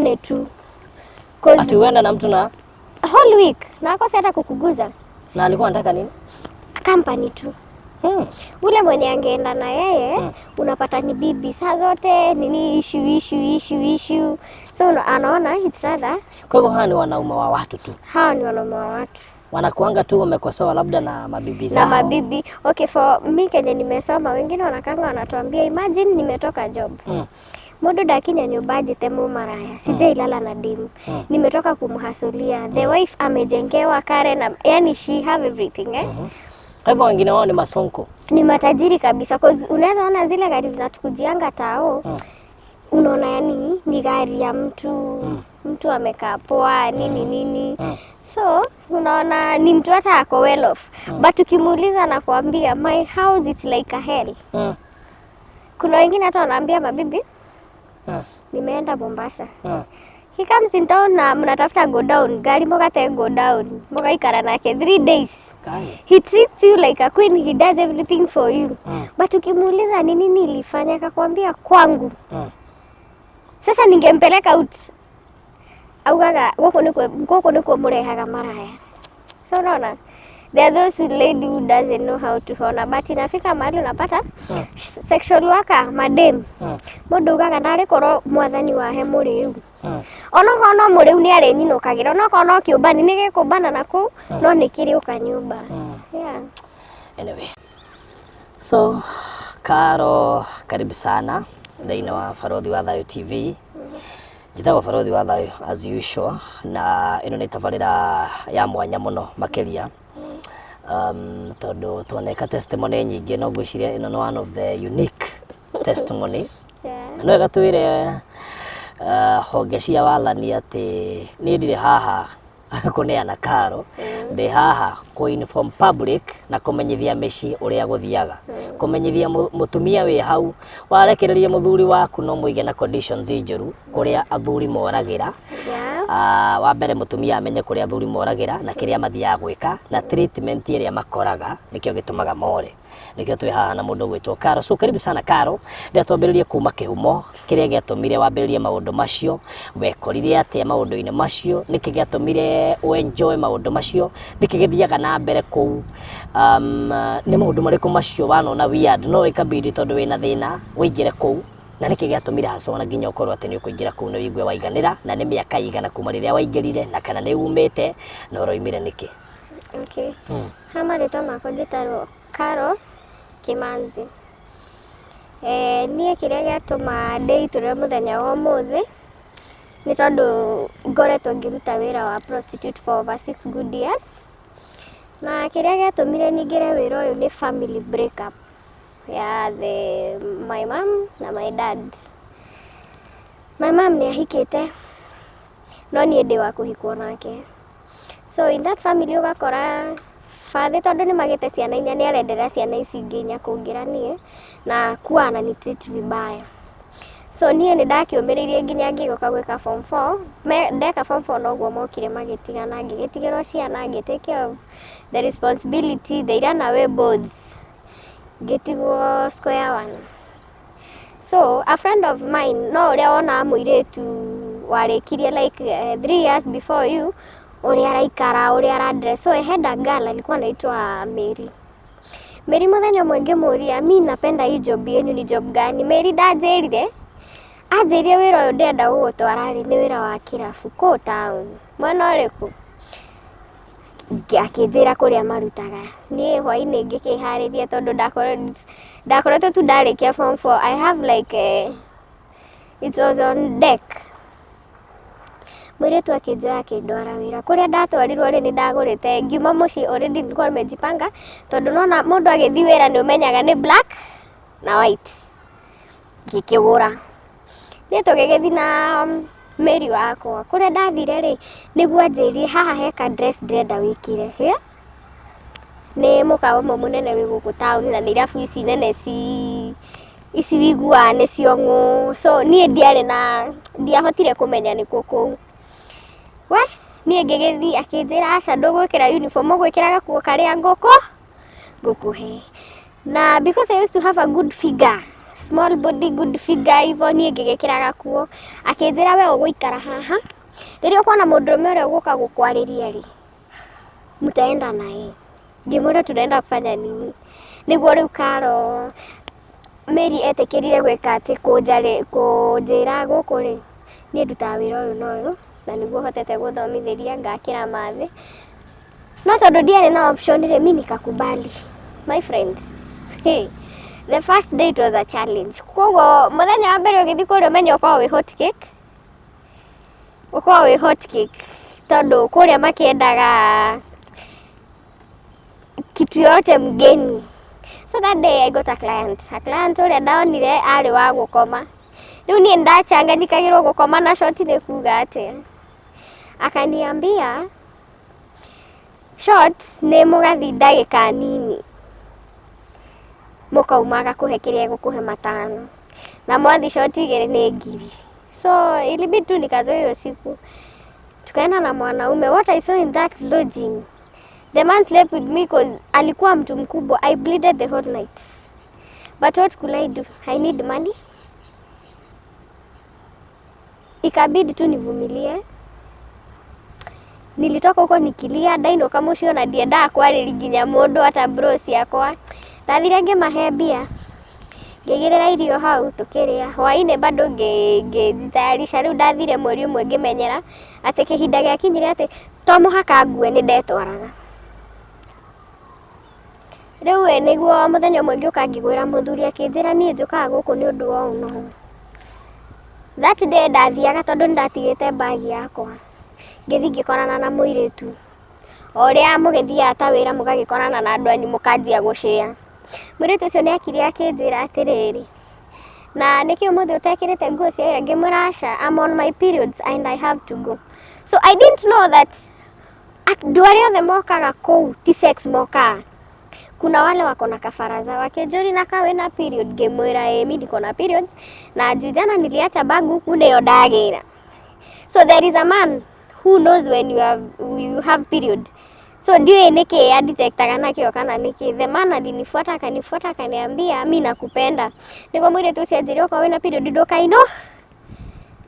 Akuone tu. 'Cause Ati uenda na mtu na whole week na akose hata kukuguza. Na alikuwa anataka nini? Company tu. Ule mwenye angeenda na yeye, unapata ni bibi saa zote, nini, issue, issue, issue, issue. So anaona it's rather Kwa hivyo hawa ni wanaume wa watu tu. Hawa ni wanaume wa watu. Wanakuanga tu wamekosewa labda na mabibi zao. Na mabibi. Okay, for me, kenye nimesoma, wengine wanakanga wanatuambia, imagine nimetoka job, mundu ndakinya nyumba njite mumaraya, sijailala na demu, nimetoka kumhasulia the wife, amejengewa kare na yani she have everything, eh? Kwa hivyo wengine wao ni masonko. Ni matajiri kabisa, 'cause unaweza ona zile gari zinatukujianga tao, unaona yani ni gari ya mtu, mtu amekaa poa, nini nini. So unaona ni mtu hata ako well off, but ukimuuliza anakuambia, "My house, it's like a hell." Kuna wengine hata wanaambia mabibi, "Nimeenda Mombasa." He comes in town na mnatafuta go down gari, mugate go down, mugaikara nake 3 days. Kai. He treats you like a queen, he does everything for you, but ukimuuliza ni nini ilifanya, akakwambia, "Kwangu." Sasa ningempeleka out, augaga guku nikuo murehaga maraya. So unaona there are those lady who doesn't know how to honor, but inafika mahali unapata sexual worker madem, mundu ugaga narĩ korwo mwathani wahe mũrĩu, onokorwo no mũrĩu nĩ arĩnyinũkagĩra, onokorwo no kĩũmbani nĩ gĩkũmbana na kũu, no nĩ kĩrĩũka nyũmba, yeah. Anyway. So, Karo, karibu sana thĩinĩ wa Barothi wa Thayũ TV. Njĩtagwo Barothi wa Thayũ as usual, na ĩno nĩ tabarĩra ya mwanya mũno makĩria, tondũ tuoneka testimony nyingĩ, no ngwĩciria ĩno nĩ one of the unique testimony. Na no wega twĩre honge cia wathani atĩ niĩ ndirĩ haha kũneana karo, ndĩ haha kũ inform public na kũmenyithia mĩciĩ ũrĩa gũthiaga, kũmenyithia mũtumia wĩ hau warekereria mũthuri waku no mũige na conditions njũru kũrĩa athuri moragĩra. Ah, wa mbere mũtumia amenye kũrĩa athuri moragĩra na kĩrĩa mathiaga gwĩka na treatment ĩrĩa makoraga nĩkĩo gĩtũmaga more. Nĩkĩo twĩ haha na mũndũ ũgwĩtwo Karo. So karibu sana, Karo. Rĩrĩa twambĩrĩrie kuma kĩhumo kĩrĩa gĩatũmire wambĩrĩrie maũndũ macio, wekorire atĩa maũndũ-inĩ macio, nĩkĩ gĩatũmire ũenjoy maũndũ macio, nĩkĩ gĩthiaga na mbere kũu, nĩ maũndũ marĩkũ macio wanona weird no ĩkabidi tondũ wĩna thĩna ũingĩre kũu, na nĩkĩ gĩatũmire haswa na nginya ũkorwo atĩ nĩ ũkũingĩra kũu na ũigue waiganĩra, na nĩ mĩaka igana kuma rĩrĩa waingĩrire, na kana nĩ umĩte na ũroimire nĩkĩ? Okay. Ha marĩtwa makwa njĩtagwo Carol Kimanzi. Niĩ kĩrĩa gĩatũma ndĩitũrũre mũthenya wa ũmũthĩ nĩ tondũ ngoretwo ngĩruta wĩra wa prostitute for over 6 good years, na kĩrĩa gĩatũmire nyingĩre wĩra ũyũ nĩ family breakup ya the my mom na my dad. My mom nĩ ahikĩte no niĩ ndĩ wa kũhikwo nake. So in that family ũgakora father, tondũ nĩ magĩte ciana inya, nĩ arenderera ciana ici ingĩ inya kũngĩra niĩ na kuwa ananitreat vibaya. So niĩ nĩ ndakĩũmĩrĩirie nginya ngĩgoka gwĩka form 4. Ndeka form 4 noguo mokire magĩtigana, ngĩgĩtigĩrwo ciana, ngĩ take care of the responsibility. They ran away both, ngĩtigwo square one. So a friend of mine, no ũrĩa wonaga mũirĩtu warĩkirie like 3 years before you, ũrĩa araikara, ũrĩa aradress. So I had a girl alikuwa anaitwa Mary. Mary, mũthenya ũmwe ngĩmũria, "Mi napenda hii job yenyu, ni job gani?" Mary ndanjĩrire, anjĩrire, "Wĩra ũyũ ndĩrenda gũgũtwara rĩ, nĩ wĩra wa kĩrabu kũ town mwena ũrĩkũ?" Akĩnjĩra kũrĩa marutaga. Niĩ hwainĩ ngĩkĩharĩria, tondũ ndakoretwo tu ndarĩkia form 4. I have like it was on deck. Mũirĩtu akĩnjoya akĩndwara wĩra kũrĩa ndatwarirwo rĩ, nĩ ndagũrĩte ngiuma mũciĩ already, nilikuwa nimejipanga, tondũ nona mũndũ agĩthiĩ wĩra nĩ ũmenyaga nĩ black na white. Ngĩkĩgũra. Niĩ tũgĩgĩthiĩ na Mary wakwa. Kũrĩa ndathire rĩ, nĩguo anjĩrire, "Haha he ka dress ndĩrenda wĩkĩre." Hĩ, nĩ mũkawa ũmwe mũnene wĩ gũkũ taũni, na nĩ irabu ici nene ci ici wiguaga nĩcio ng'ũ. So niĩ ndiarĩ na ndiahotire kũmenya nĩkũ kũu. We niĩ ngĩgĩthiĩ, akĩnjĩra, "Aca, ndũgwĩkĩra uniform, ũgwĩkĩra gakuo karĩa ngũkũ ngũkũhe." Na because I used to have a good figure, Small body, good figure, hivyo niĩ ngĩgĩkĩra gakuo. Akĩnjĩra, "We ũgũikara haha, rĩrĩa ũkuona mũndũrũme ũrĩa ũgũka gũkwarĩria rĩ, mtaenda naye." Ngĩmwĩra, "Tunaenda kufanya nini?" Nĩguo rĩu Karo Mary etĩkĩrire gwĩka atĩ kũnjĩra gũkũ rĩ, niĩ ndutaga wĩra ũyũ na ũyũ, na nĩguo hotete gũthomithĩria ngakĩra mathĩ. No tondũ ndiarĩ na option rĩ, mi nikakubali. My friend, hey, the first day it was a challenge. Koguo mũthenya wa mbere ũgĩthiĩ kũrĩa, ũmenye ũkoragwo wĩ hot cake, ũkoragwo wĩ hot cake, tondũ kũrĩa makĩendaga kitu yote mgeni. So that day I got a client, a client ũrĩa ndonire arĩ wa gũkoma. Rĩu niĩ ndachanganyikagĩrwo gũkoma na short nĩ kuga atĩa. Akaniambia short nĩ mũgathi ndagĩka nini, mũkauma, agakũhe kĩrĩa egũkũhe 500, na mwathi short 2 nĩ 1,000. So ilibidi tu nikazoea. Hiyo siku tukaenda na mwanaume. What I saw in that lodging, the man slept with me 'cause alikuwa mtu mkubwa. I bleeded the whole night, but what could I do? I need money. Ikabidi tu nivumilie. Nilitoka huko nikilia. Ndainũka mũciĩ ona ndiendaga kwarĩria nginya mũndũ, hata bro ciakwa. Ndathire ngĩmahe mbia, ngĩgĩrĩra irio hau, tũkĩrĩa. Hwainĩ bado ngĩjitayarisha. Rĩu ndathire mweri ũmwe ngĩmenyera atĩ kĩhinda gĩakinyire atĩ to mũhaka ngue, nĩ ndetwaraga. Rĩu ĩ, nĩguo mũthenya ũmwe ngĩũka ngĩgwĩra mũthuri, akĩnjĩra niĩ njũkaga gũkũ nĩ ũndũ wa ũũ na ũũ. That day ndathiaga, tondũ nĩ ndatigĩte bagi yakwa, ngĩthiĩ ngĩkorana na mũirĩtu. O ũrĩa mũgĩthiaga ta wĩra, mũgagĩkorana na andũ anyu, mũkanjia gũcĩa. Mũirĩtu ũcio nĩ akire akĩnjĩra atĩrĩrĩ, "Na nĩkĩ ũmũthĩ ũtekĩrĩte nguo cia wĩra?" Ngĩmwĩra, "Aca, I'm on my periods and I have to go." So I didn't know that andũ arĩa othe mokaga kũu ti sex mokaga. Kuna wale wako na kafara zao. Akĩnjũria, "Na ka wĩna period?" Ngĩmwĩra, "Ĩ, mi niko na periods, na juu jana niliacha bag huku, nĩyo ndagĩra." So there is a man who knows when you have period. So ndiũĩ nĩkĩ adetectaga nakĩo kana nĩkĩ. The man alinifuata, akanifuata, akaniambia, "Mi nakupenda." Nĩguo mũirĩtu ũcio anjĩre, "Okorwo wĩna period,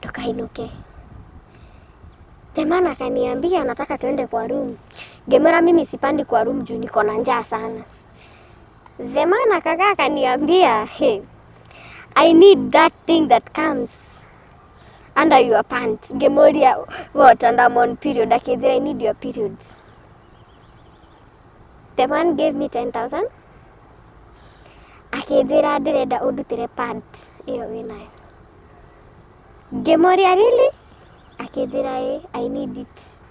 ndũkainũke." The man akaniambia nataka tuende kwa room. Ngĩmwĩra mimi sipandi kwa room juu niko na njaa sana. The man akakaa akaniambia, "Hey, I need that thing that comes under your pant." Ngĩmũria, "What? And I'm on period." Akĩnjĩra, "I need your periods." The man gave me 10,000. Akĩnjĩra, "Ndĩrenda ũndutĩre pant ĩyo wĩnayo." Ngĩmũria, "Really?" Akĩnjĩra, "Ĩ, I need it."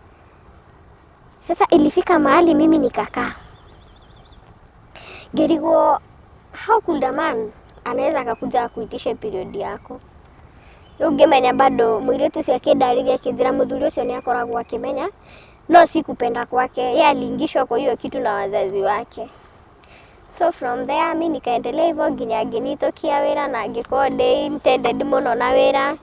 Sasa ilifika mahali mimi nikakaa ngĩrigwo, how could a man anaweza akakuja akuitishe period yako? Rĩu ngĩmenya bado mũirĩtu ũcio akĩndarĩria, akĩnjĩra mũthuri ũcio nĩ akoragwo akĩmenya, no si kupenda kwake, yeye aliingishwa kwa hiyo kitu na wazazi wake. So from there mi nikaendelea hivyo nginya ngĩnitũkia wĩra na ngĩkorwo ndĩ intended mũno na wĩra,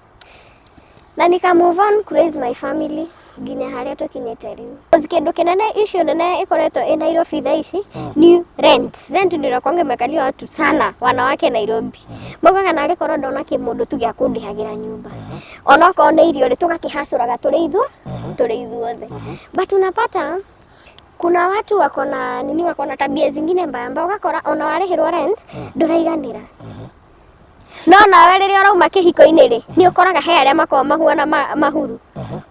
na nika move on ku raise my family nginya harĩa tũkinyĩte rĩu. Kĩndũ kĩnene, issue nene ĩkoretwo ĩ Nairobi thaa ici ni rent. Rent ndio inakuanga imekalia watu sana, wanawake Nairobi. Maugaga narĩ korwo ndona kĩmũndũ tu gĩa kũndĩhagĩra nyũmba, onokorwo nĩ irio rĩ, tũgakĩhacũraga tũrĩ ithuothe. But unapata kuna watu wako na nini, wako na tabia zingine mbaya mbaya, ũgakora ona warĩhĩrwo rent ndũraiganĩra. No nawe rĩrĩa ũrauma kĩhiko-inĩ rĩ, nĩ ũkoraga he arĩa makoragwo mahuana mahuru.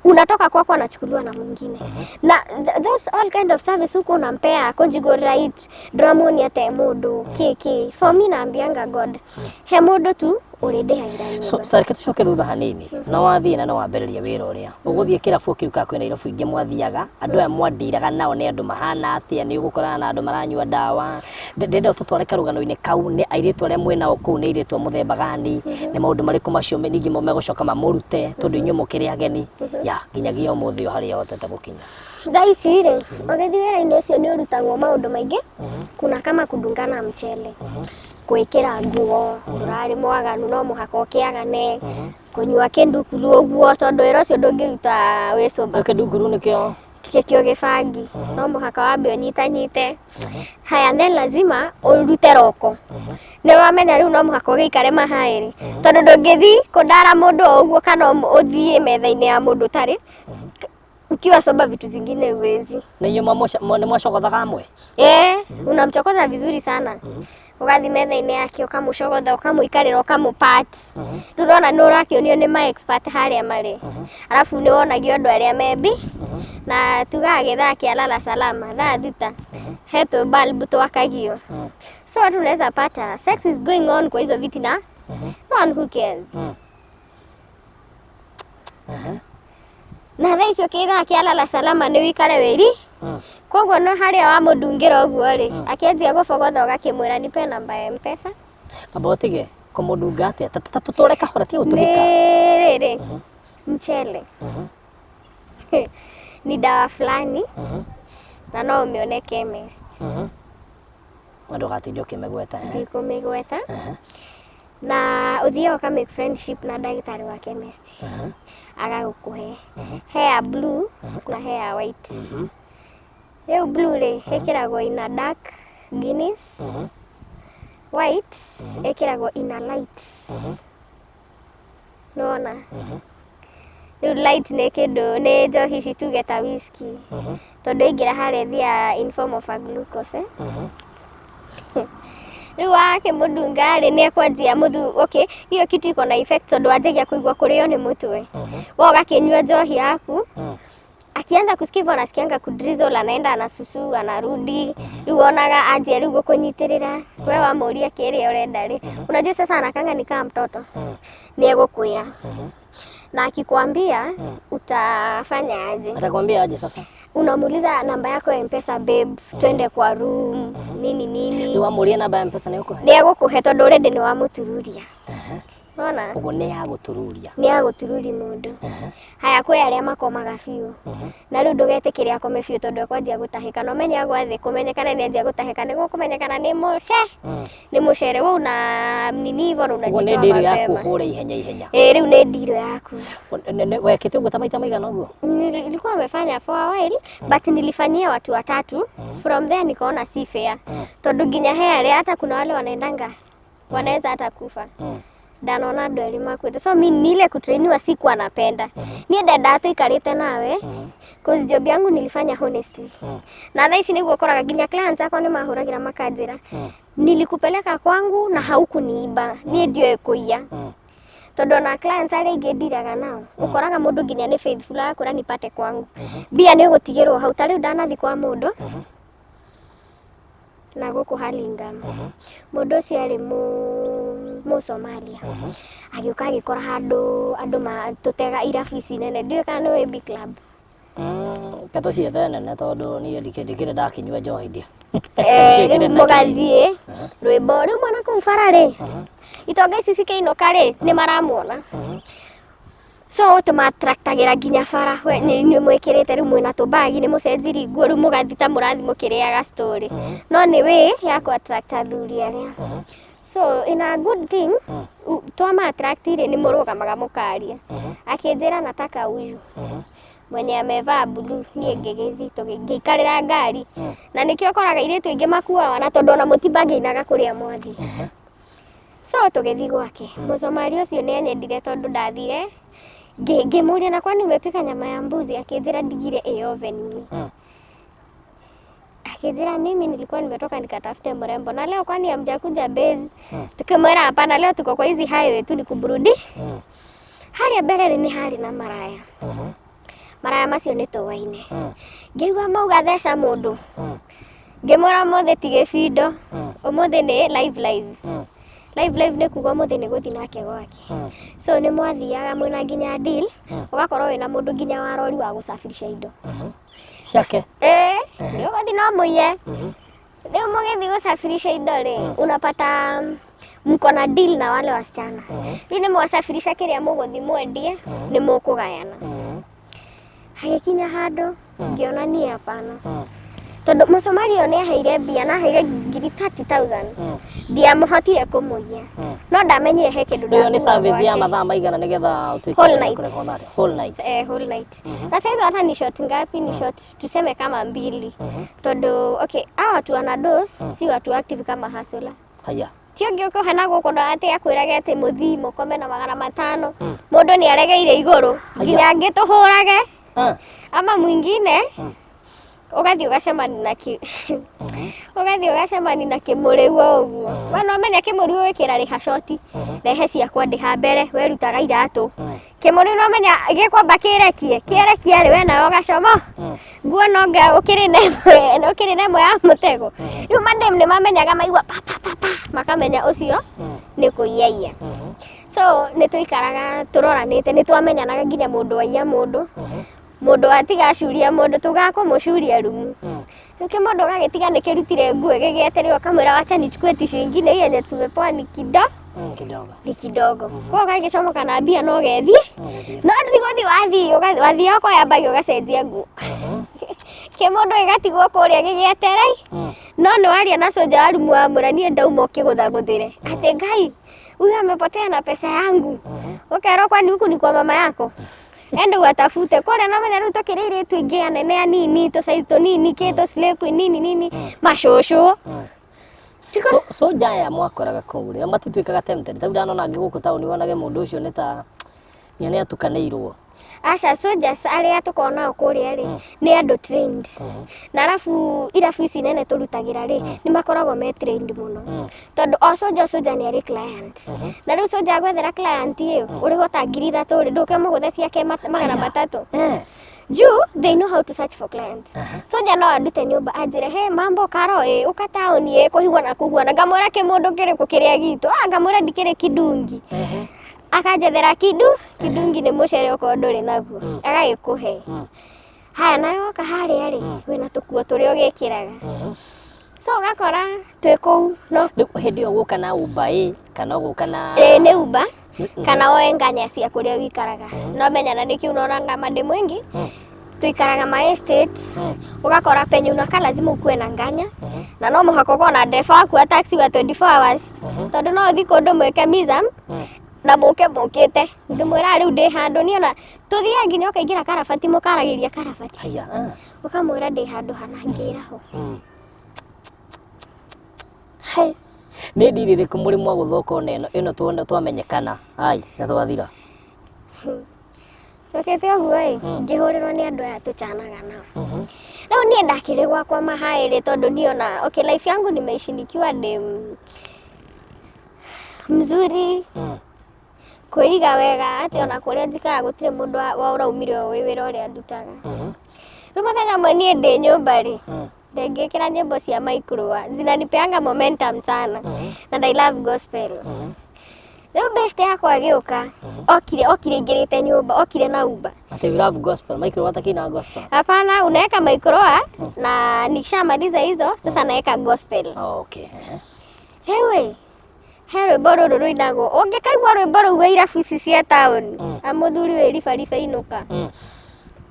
Unatoka kwako, anachukuliwa na mwingine, na those all kind of service huko unampea conjugal right, ndũramuonia te mũndũ kĩ. For me, naambianga God he mũndũ tu ũrĩndĩhagĩra So nyũmba. Sareke tũcoke thutha hanini. No wathiĩ na no wambĩrĩria wĩra ũrĩa ũgũthiĩ kĩrabu kĩu ka kwĩ Nairobi ingĩ mwathiaga, andũ aya mwandiraga nao nĩ andũ mahana atĩa? Nĩ ũgũkorana na andũ maranyua ndawa? Ndĩrenda ũtũtware karũgano-inĩ kau. Nĩ airĩtu arĩa mwĩ nao kũu nĩ airĩtu a mũthemba gani? Nĩ maũndũ marĩkũ macio ningĩ mo megũcoka mamũrute, tondũ inyuĩ mũkĩrĩ ageni ya nginyagia ũmũthĩ ũyũ harĩa ũhotete gũkinya? Thaa ici rĩ, ũgĩthiĩ wĩra-inĩ ũcio nĩ ũrutagwo maũndũ maingĩ. Kuna kama kudungana mchele, gwĩkĩra nguo, ndũrarĩ mwaganu, no mũhaka ũkĩagane, kũnyua kĩndukuru ũguo, tondũ wĩra ũcio ndũngĩruta wĩ sober. Kĩndunguru nĩkĩo? Gĩkĩo gĩbangi no mũhaka wambe ũnyitanyite. Haya, then lazima ũrute roko. Nĩ wamenya rĩu no mũhaka ũgĩikare mahaĩrĩ, tondũ ndũngĩthi kũndara mũndũ o ũguo kana ũthiĩ metha-inĩ ya mũndũ ũtarĩ ukiwa sober, vitu zingine uwezi. Nĩ inyuĩ nĩ mwacogothaga amwe? Eh, unamchokoza vizuri sana. Ũgathiĩ metha-inĩ yake ũkamũcogotha, ũkamũikarĩra, ũkamũpat. Rĩu nona nĩ ũrakĩonio nĩ ma expert harĩa marĩ. Arabu nĩ wonagio andũ arĩa membi na tugaga gĩthaa kĩa lala salama thaa 6 he tũ bulb twakagio. So watu unaweza pata sex is going on kwa hizo viti na no one who cares. Na thaa icio kĩthaa kĩa lala salama nĩ wĩikare wĩri. Koguo no harĩa wamũndungĩra ũguo rĩ, akĩanjia gũbogotha ũgakĩmwĩra, "Nipe namba ya M-Pesa." Amba ũtige kũmũndunga atĩa? Ta tũtware kahora, tiga gũtũhĩka. Nĩ rĩrĩ, mchele ni dawa fulani na no ũmĩone chemist. Na ndũgatinde ũkĩmĩgweta, eh? Ndikũmĩgweta. Na ũthiaga ũka make friendship na ndagĩtarĩ wa chemist, agagũkũhe he ya blue na he ya white. Rĩu blue rĩ, ĩkĩragwo ina dark Guinness, white ĩkĩragwo ina light. Nona rĩu light nĩ kĩndũ, nĩ njohi hihi tuge ta whisky, tondũ ĩingĩra harĩa ĩthiaga in form of a glucose, eh? Rĩu wakĩmũndunga rĩ, nĩ ekwanjia mũthu, okay, hiyo kitu iko na effect, tondũ wanjagia kũigua kũrĩo nĩ mũtwe. We ũgakĩnyua njohi yaku, akianza kusikia hivyo anasikianga kudrizzle, anaenda anasusu, anarudi. Rĩu onaga anjia rĩu gũkũnyitĩrĩra. We wamũria kĩrĩa ũrenda rĩ, unajua sasa anakanga ni kama mtoto, nĩ egũkwĩra. Na akikwambia utafanya aje? Atakwambia aje sasa? Unamuuliza namba yako ya M-Pesa, "Babe, twende kwa room," nini nini. Rĩu wamũria namba ya M-Pesa nĩ ũkũhe? Nĩ egũkũhe, tondũ already nĩ wamũtururia. Nona Ũguo nĩ ya gũtururia. Nĩ ya gũtururi mũndũ. Haya, kwĩ arĩa makomaga biũ, na rĩu ndũgetĩkĩre akome biũ, tondũ ekwanjia gũtahĩka na ũmenye agwa thĩ kũmenyekana nĩ anjia gũtahĩka, nĩguo kũmenyekana nĩ mũce nĩ mũcere we una nini hivyo na Ũguo nĩ unajitoa ndĩrĩ yaku mapema. ũhũre ihenya ihenya. Ĩĩ, rĩu nĩ ndirũ yaku. Wekĩte ũguo ta maita maigana ũguo? Nilikuwa nimefanya for a while, but nilifanyia watu watatu. From there nikaona si fair, tondũ nginya he arĩa, hata kuna wale wanaendanga wanaweza hata kufa. Ndanona andũ erĩ makuĩte. So mi nile kutrainiwa sikuwa napenda, niĩ ndendaga tũikarĩte nawe, cause job yangu nilifanya honestly. Na thaa ici nĩguo ũkoraga nginya clients akwa nĩ mahũragĩra makanjĩra, "Nilikupeleka kwangu na haukuniiba." Niĩ ndiũĩ kũiya, tondũ ona clients arĩa aingĩ ndiraga nao, ũkoraga mũndũ nginya nĩ faithful, agakwĩra, "Nipate kwangu." Mbia nĩ ũgũtigĩrwo hau. Ta rĩu ndanathi kwa mũndũ na gũkũ Hurlingham, mũndũ ũcio arĩ Mũsomalia, agĩũka agĩkora handũ andũ tũtega irabu ici nene, ndiũĩ kana nĩ ũĩ B Club. Ke tũciethe nene, tondũ niĩ ndikĩrĩ ndakĩnyua njohi ndi. Eh, Ndikĩrĩ rĩu ndakinyua. mũgathiĩ rwĩmbo rĩu mwana kũu bara rĩ, itonga ici cikĩinũka rĩ, nĩ maramuona, so tũmatraktagĩra nginya bara. We nĩ mwĩkĩrĩte rĩu mwĩna tũbagi, nĩ mũcenjirie nguo, rĩu mũgathi ta mũrathi mũkĩrĩaga story, no nĩ wĩ ya kũ attract athuri arĩa. So in a good thing twama attract rĩ, nĩ mũrũgamaga mũkaria. Akĩnjĩra, "Nataka huyu mwenye amevaa blue." Niĩ ngĩgĩthiĩ ngĩikarĩra ngari, na nĩkĩo ũkoraga airĩtu aingĩ makuaga, na tondũ ona mũtibangĩinaga kũrĩa mwathiĩ. So tũgĩthiĩ gwake. Mũsomalia ũcio nĩ anyendire, tondũ ndathire ngĩmũria, "Na kwani umepika nyama ya mbuzi?" Akĩnjĩra, "Ndigire ĩ oven-inĩ." Akĩnjĩra, "Mimi nilikuwa nimetoka nikatafute mrembo, na leo kwani hamjakuja base?" Tukimwĩra, "Hapana, leo tuko kwa hizi highway tu ni kuburudi." Harĩa mbere nĩ harĩ na maraya. Maraya macio nĩ tũwaine. Ngĩigua mauga theca mũndũ. Ngĩmwĩra, "Ũmũthĩ ti gĩbindo, ũmũthĩ nĩ live live." Live live nĩ kuga ũmũthĩ nĩ gũthiĩ nake gwake. So nĩ mwathiaga mwĩna nginya deal, ũgakorwo wĩna mũndũ nginya wa rori wa gũcabirisha indo. Ciake. Eh, nĩ ũgũthiĩ no mũiye. Rĩu mũgĩthiĩ gũsafirisha indo rĩ, unapata mko na deal na wale wasichana. Rĩu nĩ mwasafirisha kĩrĩa mũgũthiĩ mwendie, nĩ mũkũgayana. Hagĩkinya handũ ngĩona niĩ hapana. Tondũ mũcumarĩ ũyũ nĩ aheire mbia na aheire ngiri 30,000. Ndiamũhotire kũmũiya. No ndamenyire he kĩndũ Rĩu ĩyo nĩ ndakua service ya gwake. mathaa maigana nĩgetha ũtuĩke Whole atĩ night. nĩũkũrĩhwo na- whole night. Eh, whole night. Na saizi hata ni shot ngapi? Ni shot tuseme kama mbili. Tondũ okay, hawa watu wana dose si watu active kama hustler. Haya. Ti ũngĩ ũkũhana gũkũ na atĩ akwĩrage atĩ mũthii mũkome na 500. Mũndũ nĩ aregeire igũrũ nginya angĩtũhũrage ama mwingine ũgathiĩ ũgacemania na kĩ ũgathiĩ ũgacemania na kĩmũrĩu o ũguo. We no ũmenye kĩmũrĩu gĩkĩra rĩha coti rehe ciakwa ndĩha mbere werutaga iratũ. Kĩmũrĩu no ũmenya gĩkwamba kĩrekie kĩarekia rĩ we nawe ũgacoma nguo no nga ũkĩrĩ na ĩmwe ũkĩrĩ na ĩmwe ya mũtego. Rĩu madem nĩ mamenyaga maigua pa pa pa pa makamenya ũcio nĩ kũiyaiya. So nĩ tũikaraga tũroranĩte nĩ twamenyanaga nginya mũndũ waiya mũndũ mũndũ atiga acuria mũndũ tugaga kũmũcuria rumu. Rĩu kĩmũndũ gagĩtiga nĩ kĩrutire nguo gĩgĩeterera ũkamwĩra wacha nichukue tissue ingine hii yenye tumepoa ni kido Kidogo. ni kidogo. Kwa ũgagĩcomoka na mbia no ũgethiĩ Ũgũthiĩ. no ti gũthiĩ wathiĩ wathiĩ okoya mbagi ũgacenjia nguo. Kĩmũndũ gĩgatigwo kũrĩa gĩgĩeterei no nĩ waria na soja wa rumu wamwĩra niĩ ndauma ũkĩgũthagũthĩre atĩ Ngai huyu amepotea na pesa yangu. Ũkerwo kwani huku ni kwa mama yako? Enda uwatafute kũrĩa no menya rĩu tũkĩrĩ airĩtu aingĩ anene anini tũ size tũnini kĩ tũ slay queen nini nini macũcũ. So soja aya mwakoraga kũu rĩ, o matituĩkaga tempted. Tarĩu ndanona angĩ gũkũ taũni wonage mũndũ ũcio nĩ ta nginya nĩ atukanĩirwo. Aca soldiers arĩa tũkoragwo nao kũrĩa rĩ nĩ andũ trained. Na arabu irabu ici nene tũrutagĩra rĩ nĩ makoragwo me trained mũno. Tondũ o soldier o soldier nĩ arĩ client. Na rĩu soldier agwethera client ĩyo ũrĩhwo ta 3,000 rĩ ndũke ũmũgũthe ciake 300. Juu they know how to search for clients. Soja no andute nyũmba anjĩre he mambo karo ĩ ũka taũni ĩ kũhigwo na kũguana ngamwĩra kĩmũndũ kĩrĩkũ kĩrĩa gitũ ah ngamwĩra ndikĩrĩ kidungi. Akanjethera kindu kidungi nĩ mũcere okorwo ndũrĩ naguo agagĩkũhe. Haya nawe woka harĩa rĩ wĩna tũkuo tũrĩa ũgĩkĩraga. So ũgakora twĩ kũu no Rĩu hĩndĩ ĩyo ũgũka na Uber ĩ kana ũgũka na ĩ nĩ Uber kana woe nganya cia kũrĩa wikaraga. No menya na nĩkĩo unaonanga mademu wengi tuikaraga ma estates ũgakora penye unakaa lazima ukuwe na nganya na no mũhaka ũkorwo na ndereba waku wa taxi wa 24 hours tondũ no ũthiĩ kũndũ mwĩke mizam na mũke mũkĩte ndĩmwĩra rĩu ndĩ handũ niĩ ona tũthiaga nginya ũkaingĩra karabati mũkaragĩria karabati Haya. Ũkamwĩra ndĩ handũ hana ngĩra ho. Hai. Nĩ ndiri ĩrĩkũ mũrĩ mwagũthwo ũkona ĩno ĩno tuona twamenyekana ai na twathira. Cokete ũguo ĩ ngĩhũrĩrwo nĩ andũ aya tũchanaga nao. Rĩu niĩ ndakĩrĩ gwakwa mahaĩrĩ tondũ niĩ ona okay life yangu nimeishi nikiwa dem mzuri kwĩiga wega atĩ ona kũrĩa njikaraga gũtirĩ mũndũ wa ũraumire ũĩ wĩra ũrĩa ndutaga. Rĩu mũthenya ũmwe niĩ ndĩ nyũmba rĩ ndengĩkĩra nyĩmbo cia microa zinanipeanga momentum sana and I love gospel. Rĩu best yakwa agĩũka okire okire ingĩrĩte nyũmba okire na Uber. Ati you love gospel. Michael watakina gospel. Hapana, unaweka microa na nikishamaliza hizo sasa naweka gospel. Oh, okay. Rĩu ĩ he rwĩmbo rũrũ rũinagwo ũngĩkaigua rwĩmbo rũu wĩ irabu ici cia taũni amũthuri wĩ ribariba inũka.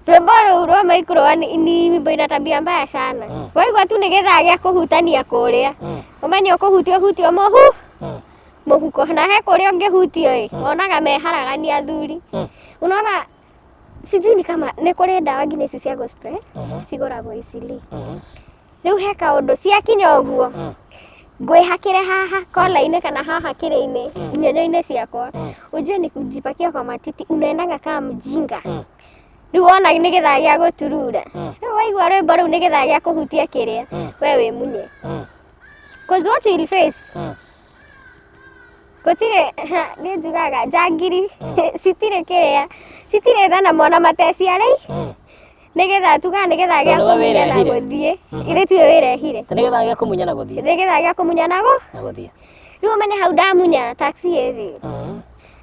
Rwĩmbo rũu rwa microa ni wimbo ina tabia mbaya sana. Waigua tu nĩ gĩthaa gĩa kũhutania kũrĩa ũmenye ũkũhutio hutio mũhu mũhuko na he kũrĩa ũngĩhutio ĩ wonaga meharagania athuri. Unaona sijui ni kama nĩ kũrĩ ndawa nginya ici cia gospel cigũragwo Eastleigh. Rĩu he kaũndũ ciakinya ũguo ngwĩhakĩre haha kola-inĩ kana haha kĩrĩ-inĩ nyonyo-inĩ ciakwa ujue ni kujipakia kwa matiti unaendanga kama mjinga. Rĩu wona nĩ gĩthaa gĩa gũturura rĩu waigua rwĩmbo rũu nĩ gĩthaa gĩa kũhutia kĩrĩa we wĩ munye cause what you will face gũtirĩ niĩ njugaga njangiri citirĩ kĩrĩa citirĩ tha na mwana mateciarĩi nĩgetha tugaga nĩgetha gĩa Tondũ we kũmunya na wĩrehire. gũthiĩ irĩ tiwe wĩrehire Ta nĩgetha gĩa kũmunya na gũthiĩ. Nĩgetha gĩa kũmunya na gũ Na gũthiĩ. Rĩu ũmenye hau ndamunya taxi ĩthĩ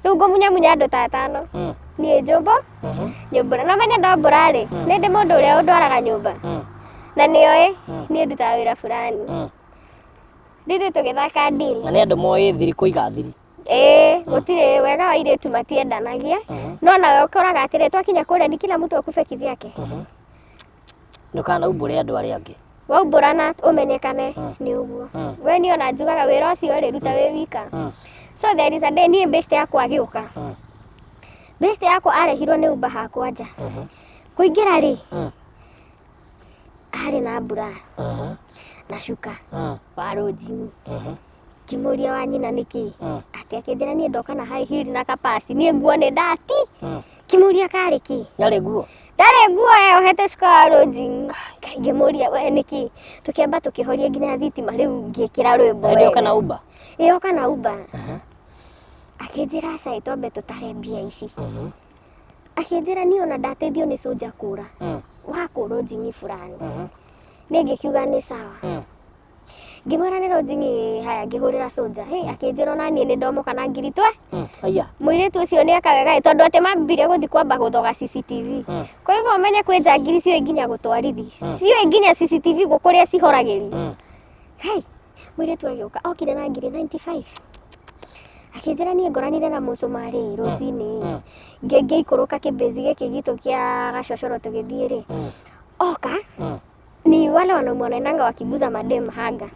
rĩu ngũmunyamunya andũ ta atano niĩ njũmbo nyũmbũra no menye ndombũra rĩ nĩ ndĩ mũndũ ũrĩa ũndwaraga nyũmba na nĩoĩ niĩ ndutaga wĩra fulani rĩu ithuĩ tũgĩthaka deal. Na nĩ andũ moĩ thiri kũiga thiri. Ĩĩ gũtirĩ wega wa airĩtu matiendanagia no nawe ũkoraga atĩrĩ twakinya kũrĩa ni kila mtu akufe kivyake. Ndũkanaumbũre andũ arĩa angĩ. Waumbũrana ũmenyekane nĩ ũguo. We niĩ ona njugaga wĩra ũcio rĩ ruta wĩ wika. So there is a day niĩ best yakwa agĩũka. Best yakwa arehirwo nĩ Uber hakwa nja. Kũingĩra rĩ arĩ na mbura na cuka wa rũnjini. Ngĩmũria wa nyina nĩkĩ atĩ akĩnjĩra niĩ ndoka na high heel na kapasi niĩ nguo nĩ ndati. Ngĩmũria karĩ kĩ? Ndarĩ nguo. Ndarĩ nguo eyohete cuka wa rũnjini. Ngĩmũria we nĩkĩ? Tũkĩamba tũkĩhoria nginya thitima rĩu ngĩkĩra rwĩmbo Hĩndĩ yoka na Uber. Ĩyoka na Uber. Akĩnjĩra aca ĩ twambe tũtare mbia ici. Akĩnjĩra niĩ ona ndateithio nĩ cũnja kũra. Wakũrwo njingi fulani. Niĩ ngĩkiuga nĩ sawa. Ngĩmwĩra nĩ rũnjingi haya ngĩhũrĩra cũnja. Hĩ akĩnjĩra ona niĩ nĩ ndomoka na ngiri twe. Aya. Mũirĩtu ũcio nĩ eka wega ĩ tondũ atĩ mambire gũthiĩ kwamba gũthoga CCTV. Kwa hivyo ũmenye kwĩ njangiri ciũĩ nginya gũtwarithi. Ciũĩ nginya CCTV kũrĩa cihoragĩrio. Hei, mũirĩtu agĩũka okire na ngiri 95. Akĩnjĩra niĩ ngoranire na mũcumarĩ rũcinĩ. Ngĩikũrũka kĩbĩzi gĩkĩ gitũ kĩa gacocoro tũgĩthiĩ rĩ. Oka ni wale wanaume wanaendanga wakiguza madem haga.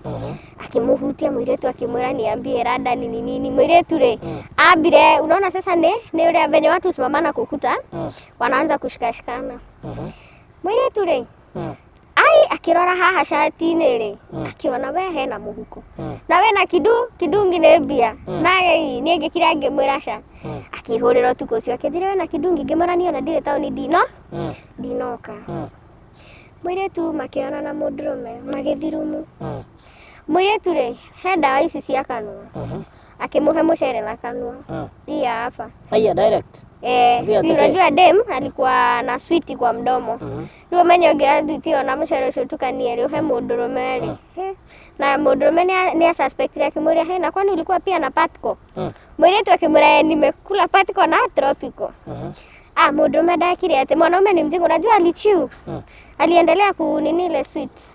Akimuhutia mũirĩtu akimwĩra niambie rada nini nini. Mũirĩtu rĩ ambire, unaona sasa ni ũrĩa venye watu husimamana kukuta wanaanza kushikashikana. Mũirĩtu rĩ ai akĩrora haha cati-inĩ rĩ akiona we hena mũhuko na we na kidu kidungi nĩ mbia na niĩ ngĩkira ngĩmwĩra ca. Akĩhũrĩra ũtukũ ũcio akĩnjĩra we na kidungi, ngĩmwĩra niĩ ona ndirĩ taũni ndino ndinoka. Mũirĩtu makĩona na mũndũrũme magĩthiĩ rumu. Mũirĩtu rĩ he ndawa ici cia kanua akĩmũhe mũcere na kanua iya hapa. Aya direct. Eh, si unajua dem alikuwa na switi kwa mdomo. Rĩu ũmenye ũngĩoya thwiti ĩyo na mũcere ũcio ũtukanie rĩ ũhe mũndũrũme rĩ. Na mũndũrũme nĩ asuspectire akĩmũria he na kwani ulikuwa pia na patco? Mũirĩtu akĩmwĩra nimekula patco na tropico. Ah, mũndũrũme ndakire atĩ mwanaume ni mjinga, unajua alichew. Aliendelea kunini ile sweet.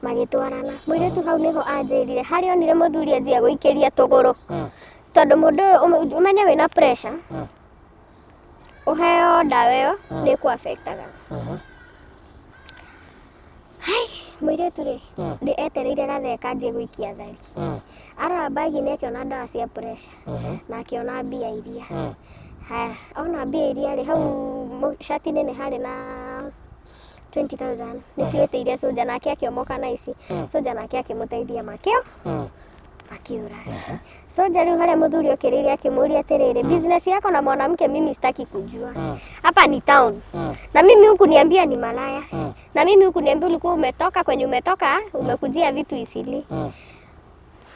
Magĩtwarana. Mũirĩtu hau nĩho anjĩrire harĩa onire mũthuri anjia gũikĩria tũgũrũ. Tondũ mũndũ ũyũ ũmenye wĩna pressure. Ũheo ndawa ĩyo nĩ ĩkũ affectaga. Hai, mũirĩtu rĩ nĩ etereire gathee kanjie gũikia thari. Arora bagi-inĩ akĩona ndawa cia pressure na akĩona mbia iria. Haya, ona mbia iria rĩ hau cati-inĩ nĩ harĩ na 20,000 nĩcio ĩtĩire cũnja nake akĩomoka na ici. Cũnja nake akĩmũteithia makĩo makiura. Soja rĩu harĩa mũthuri okĩrĩire akĩmũria atĩrĩrĩ, business yako na mwanamke mimi sitaki kujua. Hapa ni town. Na mimi huku niambia ni malaya. Na mimi huku niambia ulikuwa umetoka kwenye umetoka, umekujia vitu isili.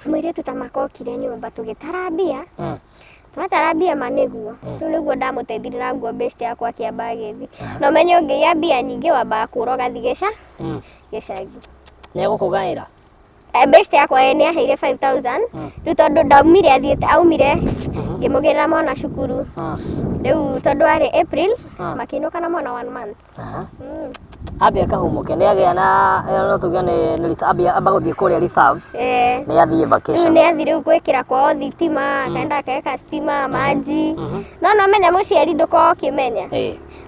Mũirĩtu ta makokire nyũmba tũgĩtara mbia. Twatara mbia ma nĩguo. Rĩu nĩguo ndamũteithirie na nguo best yakwa akĩamba agĩthiĩ. Na ũmenye ũngĩiya mbia nyingĩ wambaga kũra ũgathiĩ gĩcagi. Nĩ egũkũgaĩra? Best yakwa nĩ aheire 5000 rĩu tondũ ndaumire athiĩte aumire ngĩmũgĩrĩra mwana cukuru. Rĩu tondũ arĩ April makĩinũka na mwana 1 month. Ambia akahumũke nĩ agĩa na no tuge nĩ ambia amba gũthiĩ kũrĩa reserve. Nĩ athiĩ vacation. Rĩu nĩ athiĩ rĩu gwĩkĩra kwao thitima, akaenda akeka stima, maji. No no menya mũciari ndũkoragwo ũkĩmenya.